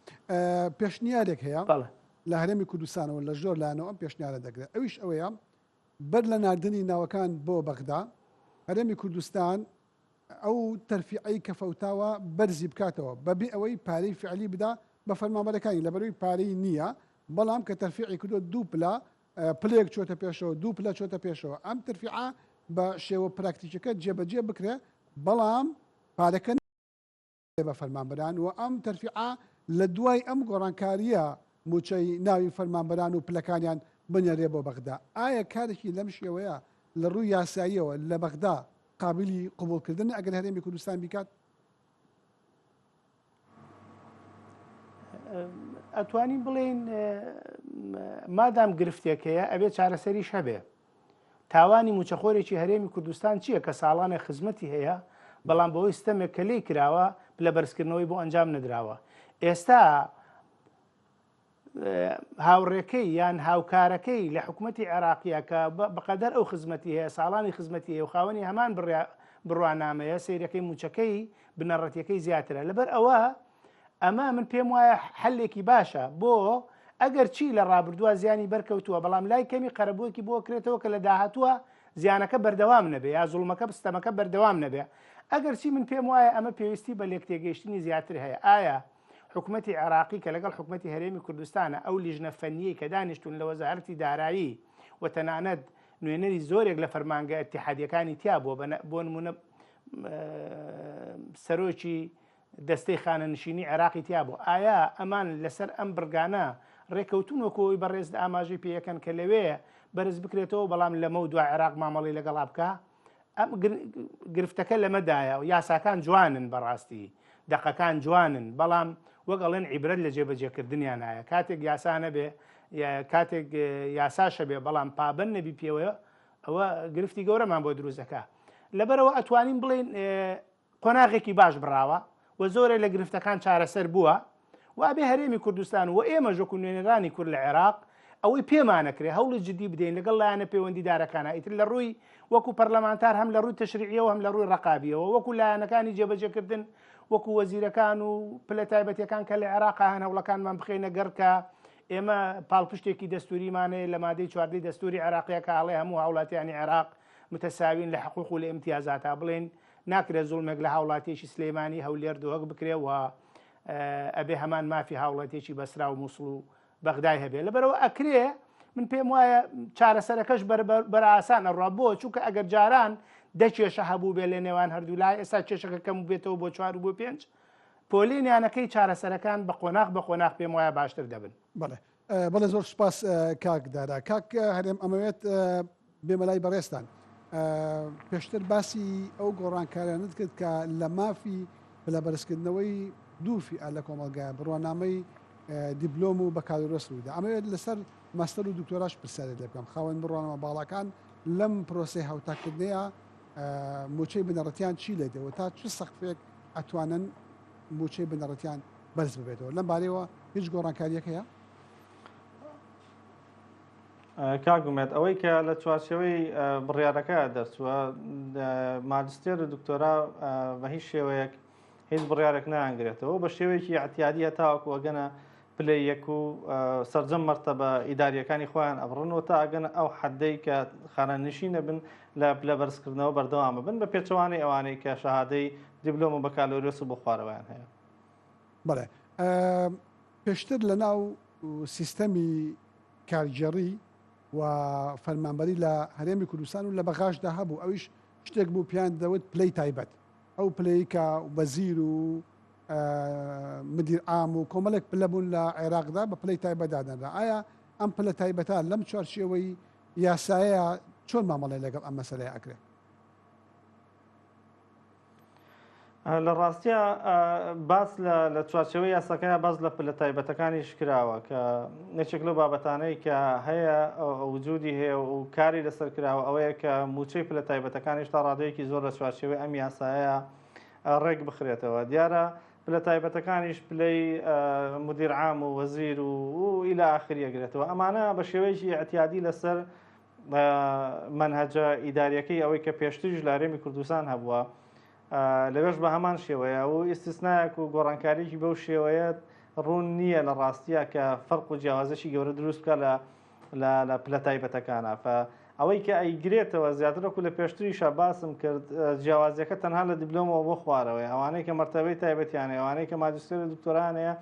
پێشنیارێک هەیە بەڵێ. لە هەرێمی کوردستانەوە لە زۆر لایەنەوە ئەم پێشنیارە دەکرێت ئەویش ئەوەیە بەر لە ناردنی ناوەکان بۆ بەغدا، هەرێمی کوردستان ئەو تەرفیعەی کە فەوتاوە بەرزی بکاتەوە بەبێ ئەوەی پارەی فعلی بدا بە فەرمانبەرەکانی لەبەرەوەی پارەی نییە، بەڵام کە تەرفیعی کردووە دوو پلە پلەیەک چۆتە پێشەوە دوو پلە چۆتە پێشەوە ئەم تەرفیعە بە شێوە پراکتیکەکە جێبەجێ بکرێ بەڵام پارەکە بە فەرمانبەران و ئەم تەرفیعە لە دوای ئەم گۆڕانکارییە مووچەی ناوی فەرمانبەران و پلەکانیان بنێرێ بۆ بەغدا. ئایا کارێکی لەم شێوەیە لە ڕووی یاساییەوە لە بەغدا قابیلی قبوڵکردنە ئەگەر هەرێمی کوردستان بیکات؟ ئەتوانین بڵێین مادام گرفتێک هەیە ئەبێ چارەسەریش هەبێ. تاوانی مووچەخۆرێکی هەرێمی کوردستان چییە کە ساڵانێک خزمەتی هەیە، بەڵام بەهۆی ستەمێک کە لێی کراوە، پلە بەرزکردنەوەی بۆ ئەنجام نەدراوە. ئێستا هاوڕێکەی یان هاوکارەکەی لە حکومەتی عێراقیە کە بەقەدەر ئەو خزمەتی هەیە، ساڵانی خزمەتی هەیە و خاوەنی هەمان بڕوانامەیە، سەیرەکەی مووچەکەی بنەڕەتیەکەی زیاترە. لەبەر ئەوە ئەمە من پێم وایە حەلێکی باشە بۆ ئەگەر چی لە ڕابردووە زیانی بەرکەوتووە بەڵام لای کەمی قەرەبوویەکی بۆ کرێتەوە کە لە داهاتووە زیانەکە بەردەوام نەبێ یا زوڵمەکە ستەمەکە بەردەوام نەبێ ئەگەر چی من پێم وایە ئەمە پێویستی بە لێکتێگەیشتنی زیاتر هەیە ئایا حکومەتی عێراقی کە لەگەڵ حکومەتی هەرێمی کوردستانە ئەو لیژنە فەنیەی کە دانیشتون لە وەزارەتی دارایی و تەنانەت نوێنەری زۆرێک لە فەرمانگە ئیتیحادیەکانی تیا بووە بۆ نمونە سەرۆکی دەستەی خانەنشینی عێراقی تیا بوو، ئایا ئەمان لەسەر ئەم بڕگانە ڕێکەوتوون وەکو ئەوەی بەڕێزت ئاماژەی پێ ئەکەن کە لەوێ بەرز بکرێتەوە بەڵام لەمەو دوا عێراق مامەڵەی لەگەڵا بکا؟ ئەم گرفتەکە لەمەدایە و یاساکان جوانن بەڕاستی دەقەکان جوانن بەڵام وەک ئەڵێن عیبرەت لە جێبەجێکردنیان هەیە کاتێک یاسا نەبێ کاتێک یاساش هەبێ بەڵام پابەند نەبی پێوە ئەوە گرفتی گەورەمان بۆ دروست دەکا لەبەرەوە ئەتوانین بڵێین قۆناغێکی باش بڕاوە و زۆرێ لە گرفتەکان چارەسەر بووە و ئەبێ هەرێمی کوردستان و ئێمەش وەکو نوێنەرانی کورد لە عێراق ئەوەی پێمانەکرێ هەوڵی جدی بدەین لەگەڵ لایەنە پەیوەندیدارەکانە ئیتر لە ڕووی وەکو پەرلەمانتار هەم لە ڕووی تەشریعیەوە هەم لە ڕووی ڕەقابیەوە وەکو لایەنەکانی جێبەجێکردن وەکو وەزیرەکان و پلە تایبەتیەکان کە لە عێراق هەن هەوڵەکانمان بخەینە گەڕ کە ئێمە پاڵپشتێکی دەستوریمان هەیە لە مادەی چواردەی دەستوری عێراقیە کە ئەڵێ هەموو هاوڵاتیانی عێراق متساوین لە حقوق و لە ئیمتیازاتا بڵێن ناکرێت زوڵمێک لە هاوڵاتیەکی سلێمانی، هەولێر، دهۆک بکرێت و ئەبێ هەمان مافی هاوڵاتیەکی بەسرا و موسڵ و بەغدای هەبێ لەبەرەوە ئەکرێ من پێم وایە چارەسەرەکەش بەر ئاسان ئەڕوا بۆ چونکە ئەگەر جاران دە کێشە هەبوو بێ لە نێوان هەردوو لای ئێستا کێشەکە کەم بێتەوە بۆ چوار و بۆ پێنج پۆلێنیانەکەی چارەسەرەکان بە قۆناغ بە قۆناغ پێم وایە باشتر دەبن. بەڵێ بەڵێ زۆر سوپاس کاک دارا. کاک هەرێم ئەمەوێت بێمە لای بەڕێزتان. پێشتر باسی ئەو گۆڕانکاریانت کرد کە لە مافی پلە بەرزکردنەوەی دوو فیئە لە کۆمەڵگایە بڕوانامەی دیبلۆم و بەکالۆرۆس ڕوویدا. ئەمەوێت لەسەر ماستەر و دکتۆراش پرسیارێک لێ بکەم. خاوەن بڕوانامە باڵاکان لەم پرۆسەی هاوتاکردنەیە مووچەی بنەڕەتیان چی لێ دێ و تا چ سەقفێک ئەتوانن مووچەی بنەڕەتیان بەرز ببێتەوە لەم بارەیەوە هیچ گۆڕانکاریەک هەیە؟ کاک ئومێد ئەوەی کە لە چوارچێوەی بڕیارەکە دەرچووە ماجستێر و دکتۆرا بە هیچ شێوەیەک هیچ بڕیارێک نانگرێتەوە بە شێوەیەکی اعتیادی هەتاوەکو ئەگەنە پلەی یەک و سەرجەم مەرتەبە ئیداریەکانی خۆیان ئەبڕن و تا ئەگەنە ئەو حەدەی کە خانەنشین ئەبن لە پلە بەرزکردنەوە بەردەوام بن بە پێچەوانەی ئەوانەی کە شەهادەی دیبلۆم و بەکالۆریۆس و بۆ خوارەوەیان هەیە. بەڵێ پێشتر لە ناو سیستەمی کارگێڕی. و فەرمانبەری لە هەرێمی کوردستان و لە بەغاشدا هەبوو ئەویش شتێک بوو پێیان دەوت پلەی تایبەت ئەو پلەی کە وەزیر و مدیر عام و کۆمەڵێک پلە بوون لە عێراقدا بە پلەی تایبەت دادەنرا ئایا ئەم پلە تایبەتە لەم چوارچێوەی یاسایە چۆن مامەڵەی لەگەڵ ئەم مەسەلەیە ئەکرێ؟ لە ڕاستیا باس لە چوارچێوەی یاساکەیا باس لە پلە تایبەتەکانیش کراوە کە یەکێک لەو بابەتانەی کە هەیە وجودی هەیە و کاری لەسەر کراوە ئەوەیە کە موچەی پلە تایبەتەکانیش تا ڕادەیەکی زۆر لە چوارچێوەی ئەم یاسایە ڕێک بخرێتەوە دیارە پلە تایبەتەکانیش پلەی مدیر عام و وەزیر و ئیلا ئاخری ئەگرێتەوە ئەمانە بە شێوەیەکی ئیعتیادی لەسەر مەنهەجە ئیداریەکەی ئەوەی کە پێشتریش لە هەرێمی کوردستان هەبووە لەوێش بە هەمان شێوەیە و ئیستیسنایەک و گۆڕانکاریی بەو شێوەیە ڕوون نییە لە ڕاستیە کە فەرق و جیاوازێکی گەورە دروست بکە لە لە پلە تایبەتەکانە فە ئەوەی کە ئەیگرێتەوە زیاتر وەکو لە پێشتریشا باسم کرد جیاوازیەکە تەنها لە دیبلۆمەوە بۆ خوارەوەی ئەوانەی کە مەرتەبەی تایبەتیانەیە ئەوانەی کە ماجستێر و دکتۆرایان هەیە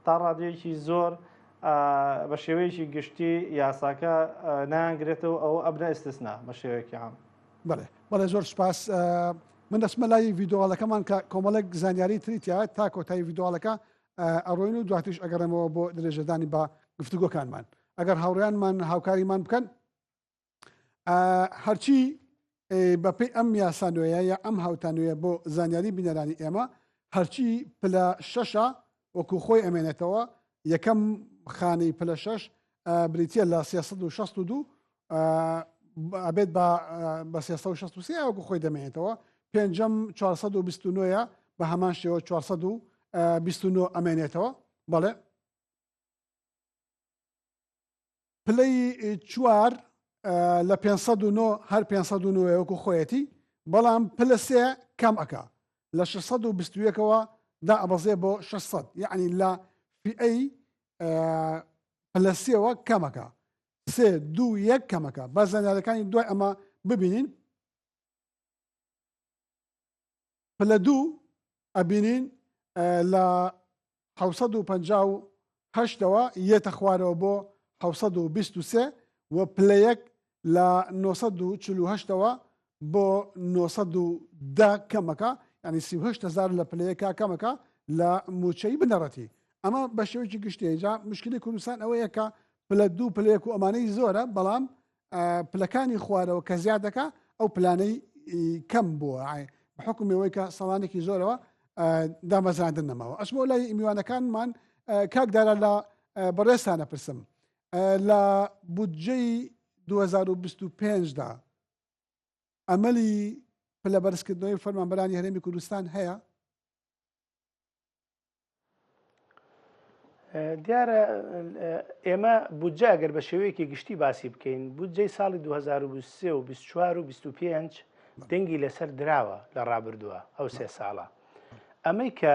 تا ڕادەیەکی زۆر بە شێوەیەکی گشتی یاساکە نایانگرێتەوە ئەوە ئەبنە ئیستسنا بە شێوەیەکی عام. بەڵێ بەڵێ زۆر سوپاس من دەچمە لای ڤیدۆڵەکەمان کە کۆمەڵێک زانیاری تری تایە تا کۆتایی ڤیدۆڵەکە ئەڕۆین و دواتریش ئەگەڕێمەوە بۆ درێژەدانی بە گفتوگۆکانمان ئەگەر هاوڕیانمان هاوکاریمان بکەن هەرچی بەپێی ئەم یاسا نوێیە یا ئەم هاوتا نوێیە بۆ زانیاری بینەرانی ئێمە هەرچی پلە شەشە وەکو خۆی ئەمێنێتەوە یەکەم خانەی پلە شەش بریتە لە 362 ئەبێت بە بە 363 وەکو خۆی دەمێنێتەوە پێنجەم 429 بە هەمان شێوە 429 ئەمێنێتەوە بەڵێ پلەی چوار لە 509 هەر 509 وەکو خۆیەتی بەڵام پلە سێ کەم ئەکا لە 621ەوە دا ئەبەزێ بۆ 600 یعنی لە فئەی پلە سێوە کەمەکە سێ دوو یەک کەمەکە با زانیارەکانی دوای ئەمە ببینین پلە دوو ئەبینین لە 758ەوە یەتە خوارەوە بۆ 723 و پلە یەک لە 948ەوە بۆ 910 کەمەکە ینی 38هزار لە پلەیەکە کەمەکە لە موچەی بنەڕەتی ئەمە بە شێوەیەکی گشتیە جا مشکلی کوردستان ئەوەیە کە پلە دوو پلەیەک و ئەمانەی زۆرە بەڵام پلەکانی خوارەوە کە زیاد دەکا ئەو پلانەی کەم بووە حکومەوەی کە ساڵانێکی زۆرەوە دامەزراندن نەماوە ئەچمەوە لای میوانەکانمان کاک دارا لە بەڕێزتانە پرسم لە بودجەی 2025 دا ئەمەلی پلە بەرزکردنەوەی فەرمانبەرانی هەرێمی کوردستان هەیە؟ دیارە ئێمە بودجە ئەگەر بە شێوەیەکی گشتی باسی بکەین بودجەی ساڵی 2023 و 24 و 25 دەنگی لەسەر دراوە لە ڕابردووە ئەو سێ ساڵە ئەمەی کە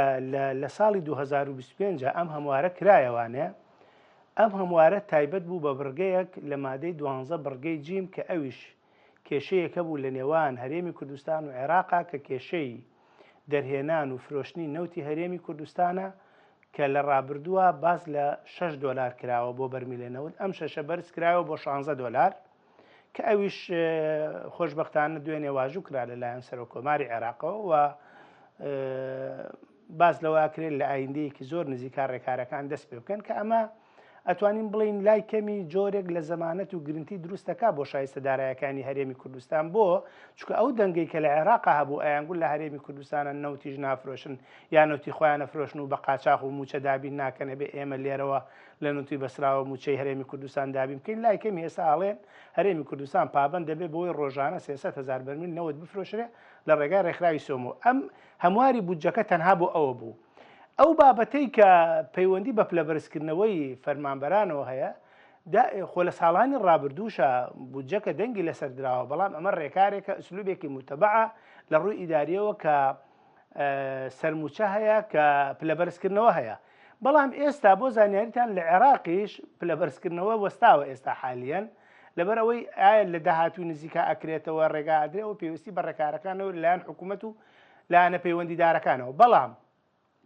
لە ساڵی 2025 ئەم هەموارە کرایەوانێ ئەم هەموارە تایبەت بوو بە بڕگەیەک لە مادەی دوانزە بڕگەی جیم کە ئەویش کێشەیەکە بوو لە نێوان هەرێمی کوردستان و عێراقا کە کێشەی دەرهێنان و فرۆشتنی نەوتی هەرێمی کوردستانە کە لە ڕابردووە باس لە 6 دۆلار کراوە بۆ بەرمیلە نەوت ئەم شەشە بەرز کراوە بۆ 16 دۆلار کە ئەویش خۆشببختانە دوێنێ واژوو کرا لەلایەن سەرۆک کۆماری عێراقەوە و باس لەوە کرێت لە ئایندەیەکی زۆر نزیکا ڕێکارەکان دەست پێ بکەن کە ئەمە ئەتوانین بڵێین لای کەمی جۆرێک لە زەمانەت و گرنتی دروست دەکا بۆ شایستە دارایەکانی هەرێمی کوردستان بۆ؟ چونکە ئەو دەنگەی کە لە عێراقا هەبوو ئەیانگوت لە هەرێمی کوردستانە نەوتیش نافرۆشن یا نەوتی خۆیان ئەفرۆشن و بە قاچاخ و مووچە دابین ناکەن ئەبێ ئێمە لێرەوە لە نەوتی بەسراوە مووچەی هەرێمی کوردستان دابین بکەین لای کەمی ئێستا ئەڵێن هەرێمی کوردستان پابەند دەبێ بەوەی ڕۆژانە 300 هەزار بەرمیل نەوت بفرۆشرێ لە ڕێگای ڕێکخراوی سۆمۆ ئەم هەمواری بودجەکە تەنها بۆ ئەوە بوو ئەو بابەتەی کە پەیوەندی بە پلەبەرزکردنەوەی فەرمانبەرانەوە هەیە، خۆ لە ساڵانی ڕابردووشا بودجەکە دەنگی لەسەر دراوە، بەڵام ئەمە ڕێکارێکە ئسلوبێکی موتەبەعە لە ڕووی ئیدارییەوە کە سەرموچە هەیە کە پلەبەرزکردنەوە هەیە. بەڵام ئێستا بۆ زانیاریتان لە عێراقیش پلەبەرزکردنەوە وەستاوە ئێستا حالیەن لەبەر ئەوەی ئایا لە داهاتوو نزیکا ئەکرێتەوە ڕێگا ئەدرێ ئەو پێویستی بە ڕێکارەکانەوە لەلایەن حکوومەت و لایەنە پەیوەندیدارەکانەوە، بەڵام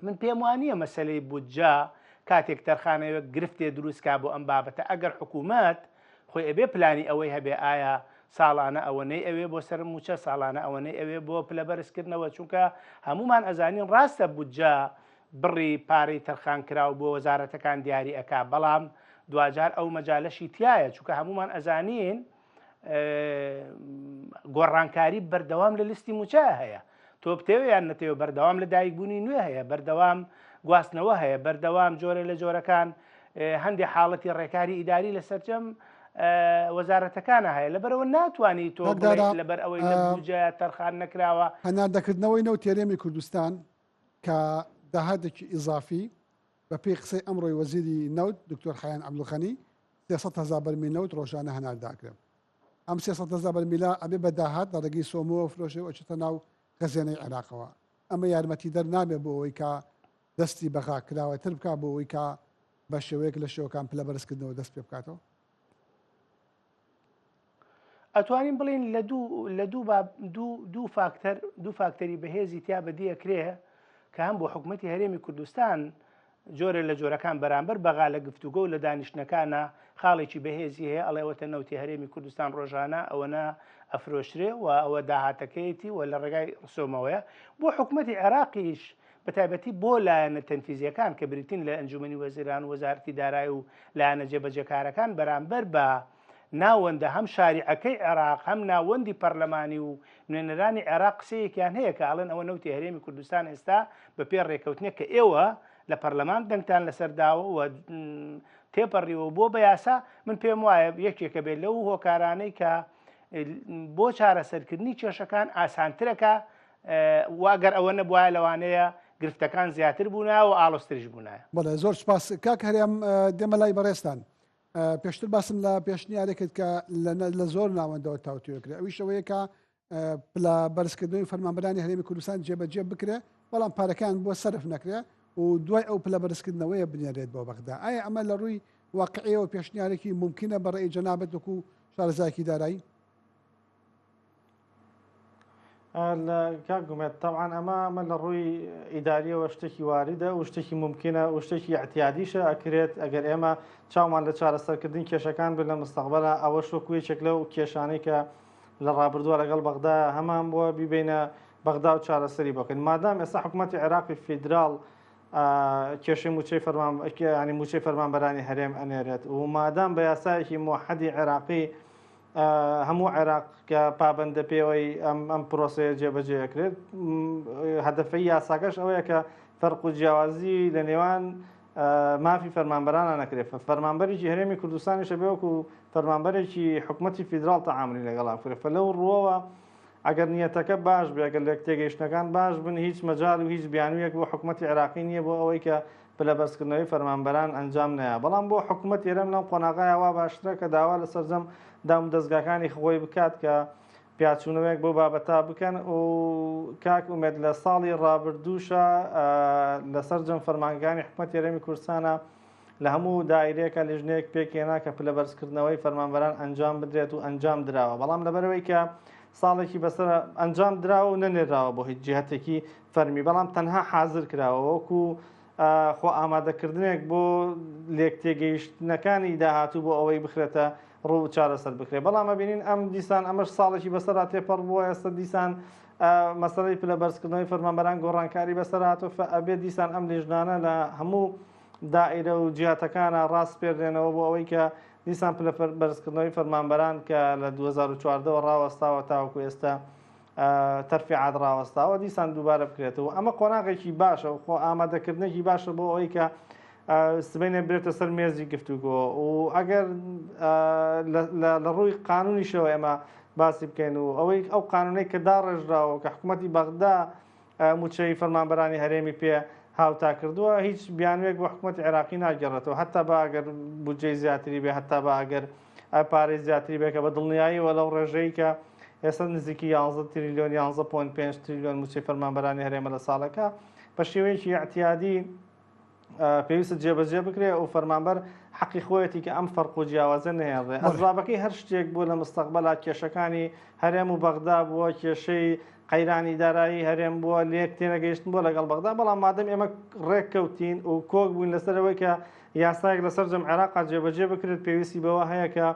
من پێم وانییە مەسەلەی بودجە کاتێک تەرخانەوێک گرفتێ دروست کا بۆ ئەم بابەتە ئەگەر حکوومەت خۆی ئەبێ پلانی ئەوەی هەبێ ئایا ساڵانە ئەوەنەی ئەوێ بۆ سەر مووچە، ساڵانە ئەوەنەی ئەوێ بۆ پلە بەرزکردنەوە، چونکە هەموومان ئەزانین ڕاستە بودجە بڕی پارەی تەرخانکراو بۆ وەزارەتەکان دیاری ئەکا، بەڵام دواجار ئەو مەجالەشی تیایە، چونکە هەموومان ئەزانین گۆڕانکاری بەردەوام لە لیستی مووچە هەیە، تۆ بتەوێ یان نەتەوێ بەردەوام لە دایکبوونی نوێ هەیە، بەردەوام گواستنەوە هەیە، بەردەوام جۆرە لە جۆرەکان هەندێک حاڵەتی ڕێکاری ئیداری لە سەرجەم وەزارەتەکانە هەیە لەبەرەوە ناتوانانی تۆ لەبەر ئەوەی لە بودجە تەرخان نەکراوە. هەناردەکردنەوەی نەوتی هەرێمی کوردستان کە داهاتێکی ئیزافی بە پێی قسەی ئەمڕۆی وەزیری نەوت دکتۆر حەیان عەبدولغەنی 300 هەزار بەرمیل نەوت ڕۆژانە هەناردە ئەکرێ ئەم 300 هەزار بەرمیلە ئەبێ بە داهات لە ڕێگەی سۆمۆوە فرۆشێ و ئەچێتە ناو خەزێنەی عێراقەوە ئەمە یارمەتیدەر نابێت بۆ ئەوەی کە دەستی بەغا کراوەتر بکات بۆ ئەوەی کە بە شێوەیەک لە شێوەکان پلە بەرزکردنەوە دەست پێ بکاتەوە؟ ئەتوانین بڵین لە دوو لە دوو دوو دوو فاکتەر دوو فاکتەری بەهێزی تیا بەدی ئەکرێ کە هەم بۆ حکوومەتی هەرێمی کوردستان جۆرە لە جۆرەکان بەرامبەر بەغا لە گفتوگۆ و لە دانیشتنەکانە خاڵێکی بەهێزی هەیە ئەڵێ ئەوەتە نەوتی هەرێمی کوردستان ڕۆژانە ئەوەنە ئەفرۆشرێ و ئەوە داهاتەکەیەتی و لە ڕێگای ڕسۆمەوەیە بۆ حکوومەتی عێراقیش بەتایبەتی بۆ لایەنە تەنفیزیەکان کە بریتین لە ئەنجومەنی وەزیران و وەزارەتی دارایی و لایەنە جێبەجێکارەکان بەرامبەر بە ناوەندە هەم شاریعەکەی عێراق هەم ناوەندی پەرلەمانی و نوێنەرانی عێراق قسەیەکیان هەیە کە ئەڵێن ئەوە نەوتی هەرێمی کوردستان ئێستا بە پێ ڕێکەوتنێک کە ئێوە لە پەرلەمان دەنگتان لەسەر داوە و تێپەڕیوە بۆ بە یاسا من پێم وایە یەکێکە بێت لەو هۆکارانەی کە بۆ چارەسەرکردنی کێشەکان ئاسانترەکە و ئەگەر ئەوە نەبوایە لەوانەیە گرفتەکان زیاتر بوونایە و ئاڵۆزتریش بوونایە. بەڵێ زۆر سوپاس کاک هەرێم دێمە لای بەڕێزتان پێشتر باسم لە پێشنیارێک کرد کە لە زۆر ناوەندەوە تاوتوێ کرێ ئەویش ئەوەیە کە پلە بەرزکردنەوەی فەرمانبەرانی هەرێمی کوردستان جێبەجێ بکرێ بەڵام پارەکان بۆ سەرف نەکرێ و دوای ئەو پلە بەرزکردنەوەیە بنێرێت بۆ بەغدا ئایا ئەمە لە ڕووی واقعیەوە پێشنیارێکی ممکنە بە ڕێی جەنابەت وەکو شارەزایەکی دارایی؟ لە کاک گومێت تەبعەن ئەمە ئەمە لە ڕووی ئیداریەوە شتێکی واریدە و شتێکی ممکنە و شتێکی اعتیادیشە ئەکرێت ئەگەر ئێمە چاومان لە چارەسەرکردنی کێشەکان بێت لە مستەقبەلا ئەوەش وەکو یەکێک لەو کێشانەی کە لە ڕابردووە لەگەڵ بەغدا هەمان بووە بیبینە بەغدا و چارەسەری بکەین مادام ئێستا حکوومەتی عێراقی فیدراڵ کێشەی موچەی فەرمان ینی موچەی فەرمانبەرانی هەرێم ئەنێرێت و مادام بە یاسایەکی موحدی عێراقی هەموو عێراق کە پابەندە پێوەی ئەم ئەم پرۆسەیە جێبەجێ ئەکرێت هەدەفەی یاساکەش ئەوەیە کە فەرق و جیاوازی لە نێوان مافی فەرمانبەرانە نەکرێت فەرمانبەرێکی هەرێمی کوردستانیشە بێ وەکو فەرمانبەرێکی حکوومەتی فیدراڵ تەعاملی لەگەڵا بکرێت فە لەو ڕووەوە ئەگەر نیەتەکە باش بێ ئەگەر لێک تێگەیشتنەکان باش بن هیچ مەجال و هیچ بیانوویەک بۆ حکوومەتی عێراقی نییە بۆ ئەوەی کە پلەبەرزکردنەوەی فەرمانبەران ئەنجام نەیا، بەڵام بۆ حکومەت هەرێم لەم قۆناغەیا وا باشترە کە داوا لە سەرجەم دامودەزگاکانی خۆی بکات کە پیاچوونەوەیەک بەو بابەتە بکەن و کاک ئومێد لە ساڵی ڕابردووشا لە سەرجەم فەرمانگەکانی حکومەتی هەرێمی کوردستانە لە هەموو دایرەیەکە لیژنەیەک پێکهێنا کە پلەبەرزکردنەوەی فەرمانبەران ئەنجام بدرێت و ئەنجام دراوە بەڵام لەبەرئەوەی کە ساڵێکی بەسەر ئەنجام دراوە و نەنێراوە بۆ هیچ جیهەتێکی فەرمی بەڵام تەنها حازر کراوە وەکو خۆ ئامادەکردنێک بۆ لێکتێگەیشتنەکانی داهاتوو بۆ ئەوەی بخرێتە ڕوو چارەسەر بکرێت بەڵام ئەبینین ئەم دیسان ئەمەش ساڵێکی بەسەرا تێپەڕ بووە ئێستا دیسان مەسەلەی پلە بەرزکردنەوەی فەرمانبەران گۆڕانکاری بەسەر هاتووە فە ئەبێ دیسان ئەم لیژنانە لە هەموو دائیرە و جیهاتەکانە ڕاسپێردرێنەوە بۆ ئەوەی کە دیسان پلە بەرزکردنەوەی فەرمانبەران کە لە 2014 ەوە ڕاوەستاوە تاوەکو ئێستا تەرفیعات ڕاوەستاوە دیسان دووبارە بکرێتەوە ئەمە قۆناغێکی باشە و خۆ ئامادەکردنێکی باشە بۆ ئەوەی کە سبەینێ برێتە سەر مێزی گفتوگۆ و ئەگەر لە ڕووی قانونیشەوە ئێمە باسی بکەین و ئەوەی ئەو قانونەی کە داڕێژراوە کە حکوومەتی بەغدا مووچەی فەرمانبەرانی هەرێمی پێ هاوتا کردووە، هیچ بیانوویەک بۆ حکومەتی عێراقی ناگێڕێتەوە، هەتا با ئەگەر بودجەی زیاتری بێ، هەتا با ئەگەر پارەی زیاتری بێ کە بە دڵنیاییەوە لەو ڕێژەی کە ئێستا نزیکی 11 تریلیۆن 11.5 تریلیۆن مووچەی فەرمانبەرانی هەرێمە لە ساڵەکە بە شێوەیەکی ئیعتیادی پێویستە جێبەجێ بکرێ و فەرمانبەر حەقی خۆیەتی کە ئەم فەرق و جیاوازە نەهێڵرێ. ئەسبابەکەی هەر شتێک بوو لە مستەقبەلا کێشەکانی هەرێم و بەغدا بووە، کێشەی قەیرانی دارایی هەرێم بووە، لێک تێنەگەیشتن بووە لەگەڵ بەغدا، بەڵام مادەم ئێمە ڕێککەوتین و کۆک بووین لەسەر ئەوەی کە یاسایەک لە سەرجەم عێراقا جێبەجێ بکرێت پێویستی بەوە هەیە کە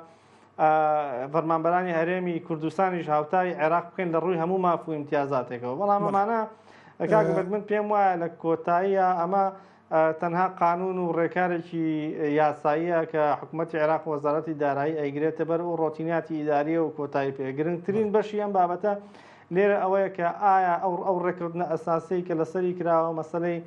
فەرمانبەرانی هەرێمی کوردستانیش هاوتای عێراق بکەین لە ڕووی هەموو ماف و ئیمتیازاتێکەوە بەڵام ئەمانە کاک من پێم وایە لە کۆتاییە ئەمە تەنها قانون و ڕێکارێکی یاساییە کە حکوومەتتی عێراق وەزارەتی دارایی ئەیگرێتە بەر و ڕۆتیناتی ئیداریە و کۆتایی پێ گرنگترین بەشی ئەم بابەتە لێرە ئەوەیە کە ئایا ئەو ئەو ڕێککەوتنە ئەساسیەی کە لەسەری کراوە مەسەلەی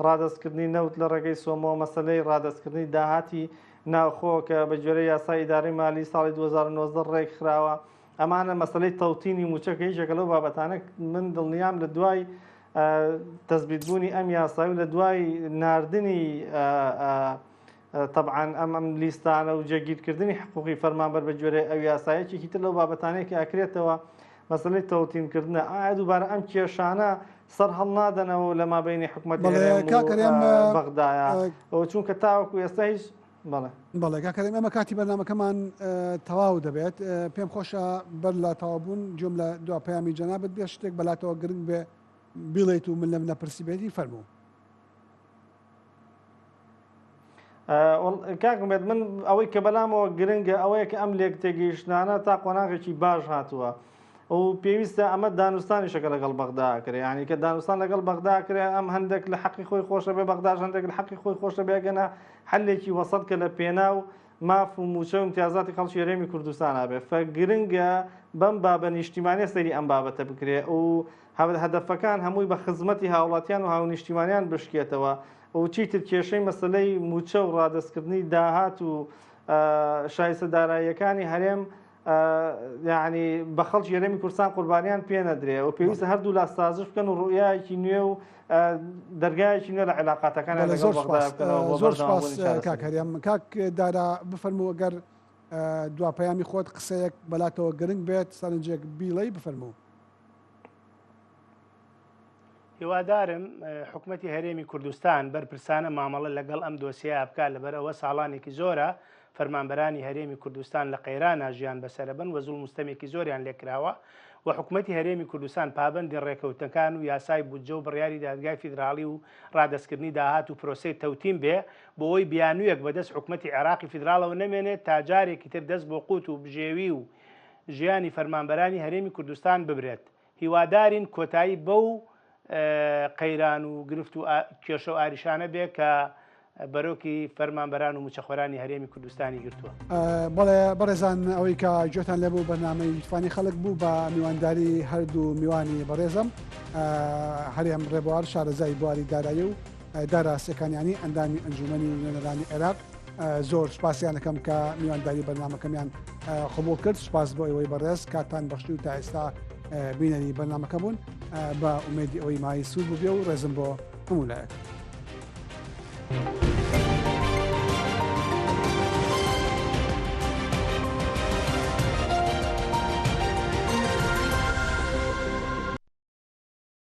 ڕادەستکردنی نەوت لە ڕێگەی سۆمۆ، مەسەلەی ڕادەستکردنی داهاتی ناوخۆ کە بە گوێرەی یاسای ئیدارەی مالی ساڵی 2019 ڕێکخراوە، ئەمانە مەسەلەی تەوتینی مووچە کە یەکێکە لەو بابەتانە من دڵنیام لە دوای تەسبیتبوونی ئەم یاسای و لە دوای ناردنی تەبعەن ئەم ئەم لیستانە و جێگیرکردنی حقوقی فەرمانبەر بە گوێرەی ئەو یاسا یەکێکی تر لەو بابەتانەی کە ئەکرێتەوە مەسەلەی تەوتینکردنە ئایا دووبارە ئەم کێشانە سەر هەڵنادەنەوە لە مابینی حکومەتی بەڵێ هەرێم و کاک هەرێم، بەغدایە ئەوە چونکە تاوەکو ئێستا هیچ بەڵێ. بەڵێ کاک هەرێم ئێمە کاتی بەرنامەکەمان تەواو دەبێت پێم خۆشە بەر لە تەواوبوون گوێم لە دوا پەیامی جەنابت بێ شتێک بەلاتەوە گرنگ بێ بیڵێیت و من لەم نەپرسی بێتی فەرموو. کاک ئومێد من ئەوەی کە بەلامەوە گرنگە ئەوەیە کە ئەم لێک تێگەیشتنانە تا قۆناغێکی باش هاتووە و پێویستە ئەمە دانوستانیشەکە لەگەڵ بەغدا کرێ ینی کە دانوستان لەگەڵ بەغدا کرێ ئەم هەندێک لە حەقی خۆی خۆشە بێ بەغداش هەندێک لە حەقی خۆی خۆشە بێگەنە حلێکی وەسەت کە لە پێناو ماف و موچە و امتیازاتی خەڵکی هەرێمی کوردستان بێ فە گرنگە بەم بابە نیشتیمانە سەری ئەم بابەتە بکرێ و هەدەفەکان هەمووی بە خزمەتی هاوڵاتیان و هاونیشتیمانیان بشکێتەوە و چیتر کێشەی مەسەلەی مووچە و ڕادەستکردنی داهات و شایستە داراییەکانی هەرێم یعنی بە خەڵکی هەرێمی کوردستان قوربانیان پێ نەدرێ و پێویستە هەردوو لا سازش بکەن و ڕوئیایەکی نوێ و دەرگایەکی نوێ لە عێلاقاتەکانیان بەڵێ لەگەڵ زۆر بەغدا سوپاس بکەنەوە بۆ زۆر سوپاس بەردەوامبوونی کاک چارەسەری. هەرێم کاک دارا بفەرموو ئەگەر دوا پەیامی خۆت قسەیەک بەلاتەوە گرنگ بێت سەرنجێک بیڵێی بفەرموو. هیوادارم حکومەتی هەرێمی کوردستان بەرپرسانە مامەڵە لەگەڵ ئەم دۆسیەیە بکات لەبەرئەوە ساڵانێکی زۆرە فەرمانبەرانی هەرێمی کوردستان لە قەیرانا ژیان بەسەرەبەن و زوڵم و ستەمێکی زۆریان لێکراوە و حکومەتی هەرێمی کوردستان پابەندی ڕێکەوتنەکان و یاسای بودجە و بڕیاری دادگای فیدراڵی و ڕادەستکردنی داهات و پرۆسەی تەوتین بێ بۆ ئەوەی بیانوویەک بەدەست حکومەتی عێراقی فیدراڵەوە نەمێنێت تا جارێکی تر دەست بۆ قوت و بژێوی و ژیانی فەرمانبەرانی هەرێمی کوردستان ببرێت. هیوادارین کۆتایی بەو قەیران و گرفت و کێشە و ئاریشانە بێ کە بەرۆکی فەرمانبەران و موچەخۆرانی هەرێمی کوردستانی گرتووە. بەڵێ بەڕێزان ئەوەی کە گوێتان لێبوو بەرنامەی ویتفانی خەڵک بوو بە میوانداری هەردوو میوانی بەڕێزم هەرێم ڕێبوار شارەزای بواری دارایی و دارا سێکانیانی ئەندامی ئەنجومەنی نوێنەرانی عێراق زۆر سوپاسیان ئەکەم کە میوانداری بەرنامەکەمیان قبوڵ کرد سوپاس بۆ ئێوەی بەڕێز کاتان بەخشی و تا ئێستا بینەری بەرنامەکە بوون بە ئومێدی ئەوەی مای سوود بووبێ و ڕێزم بۆ هەموو لایەک.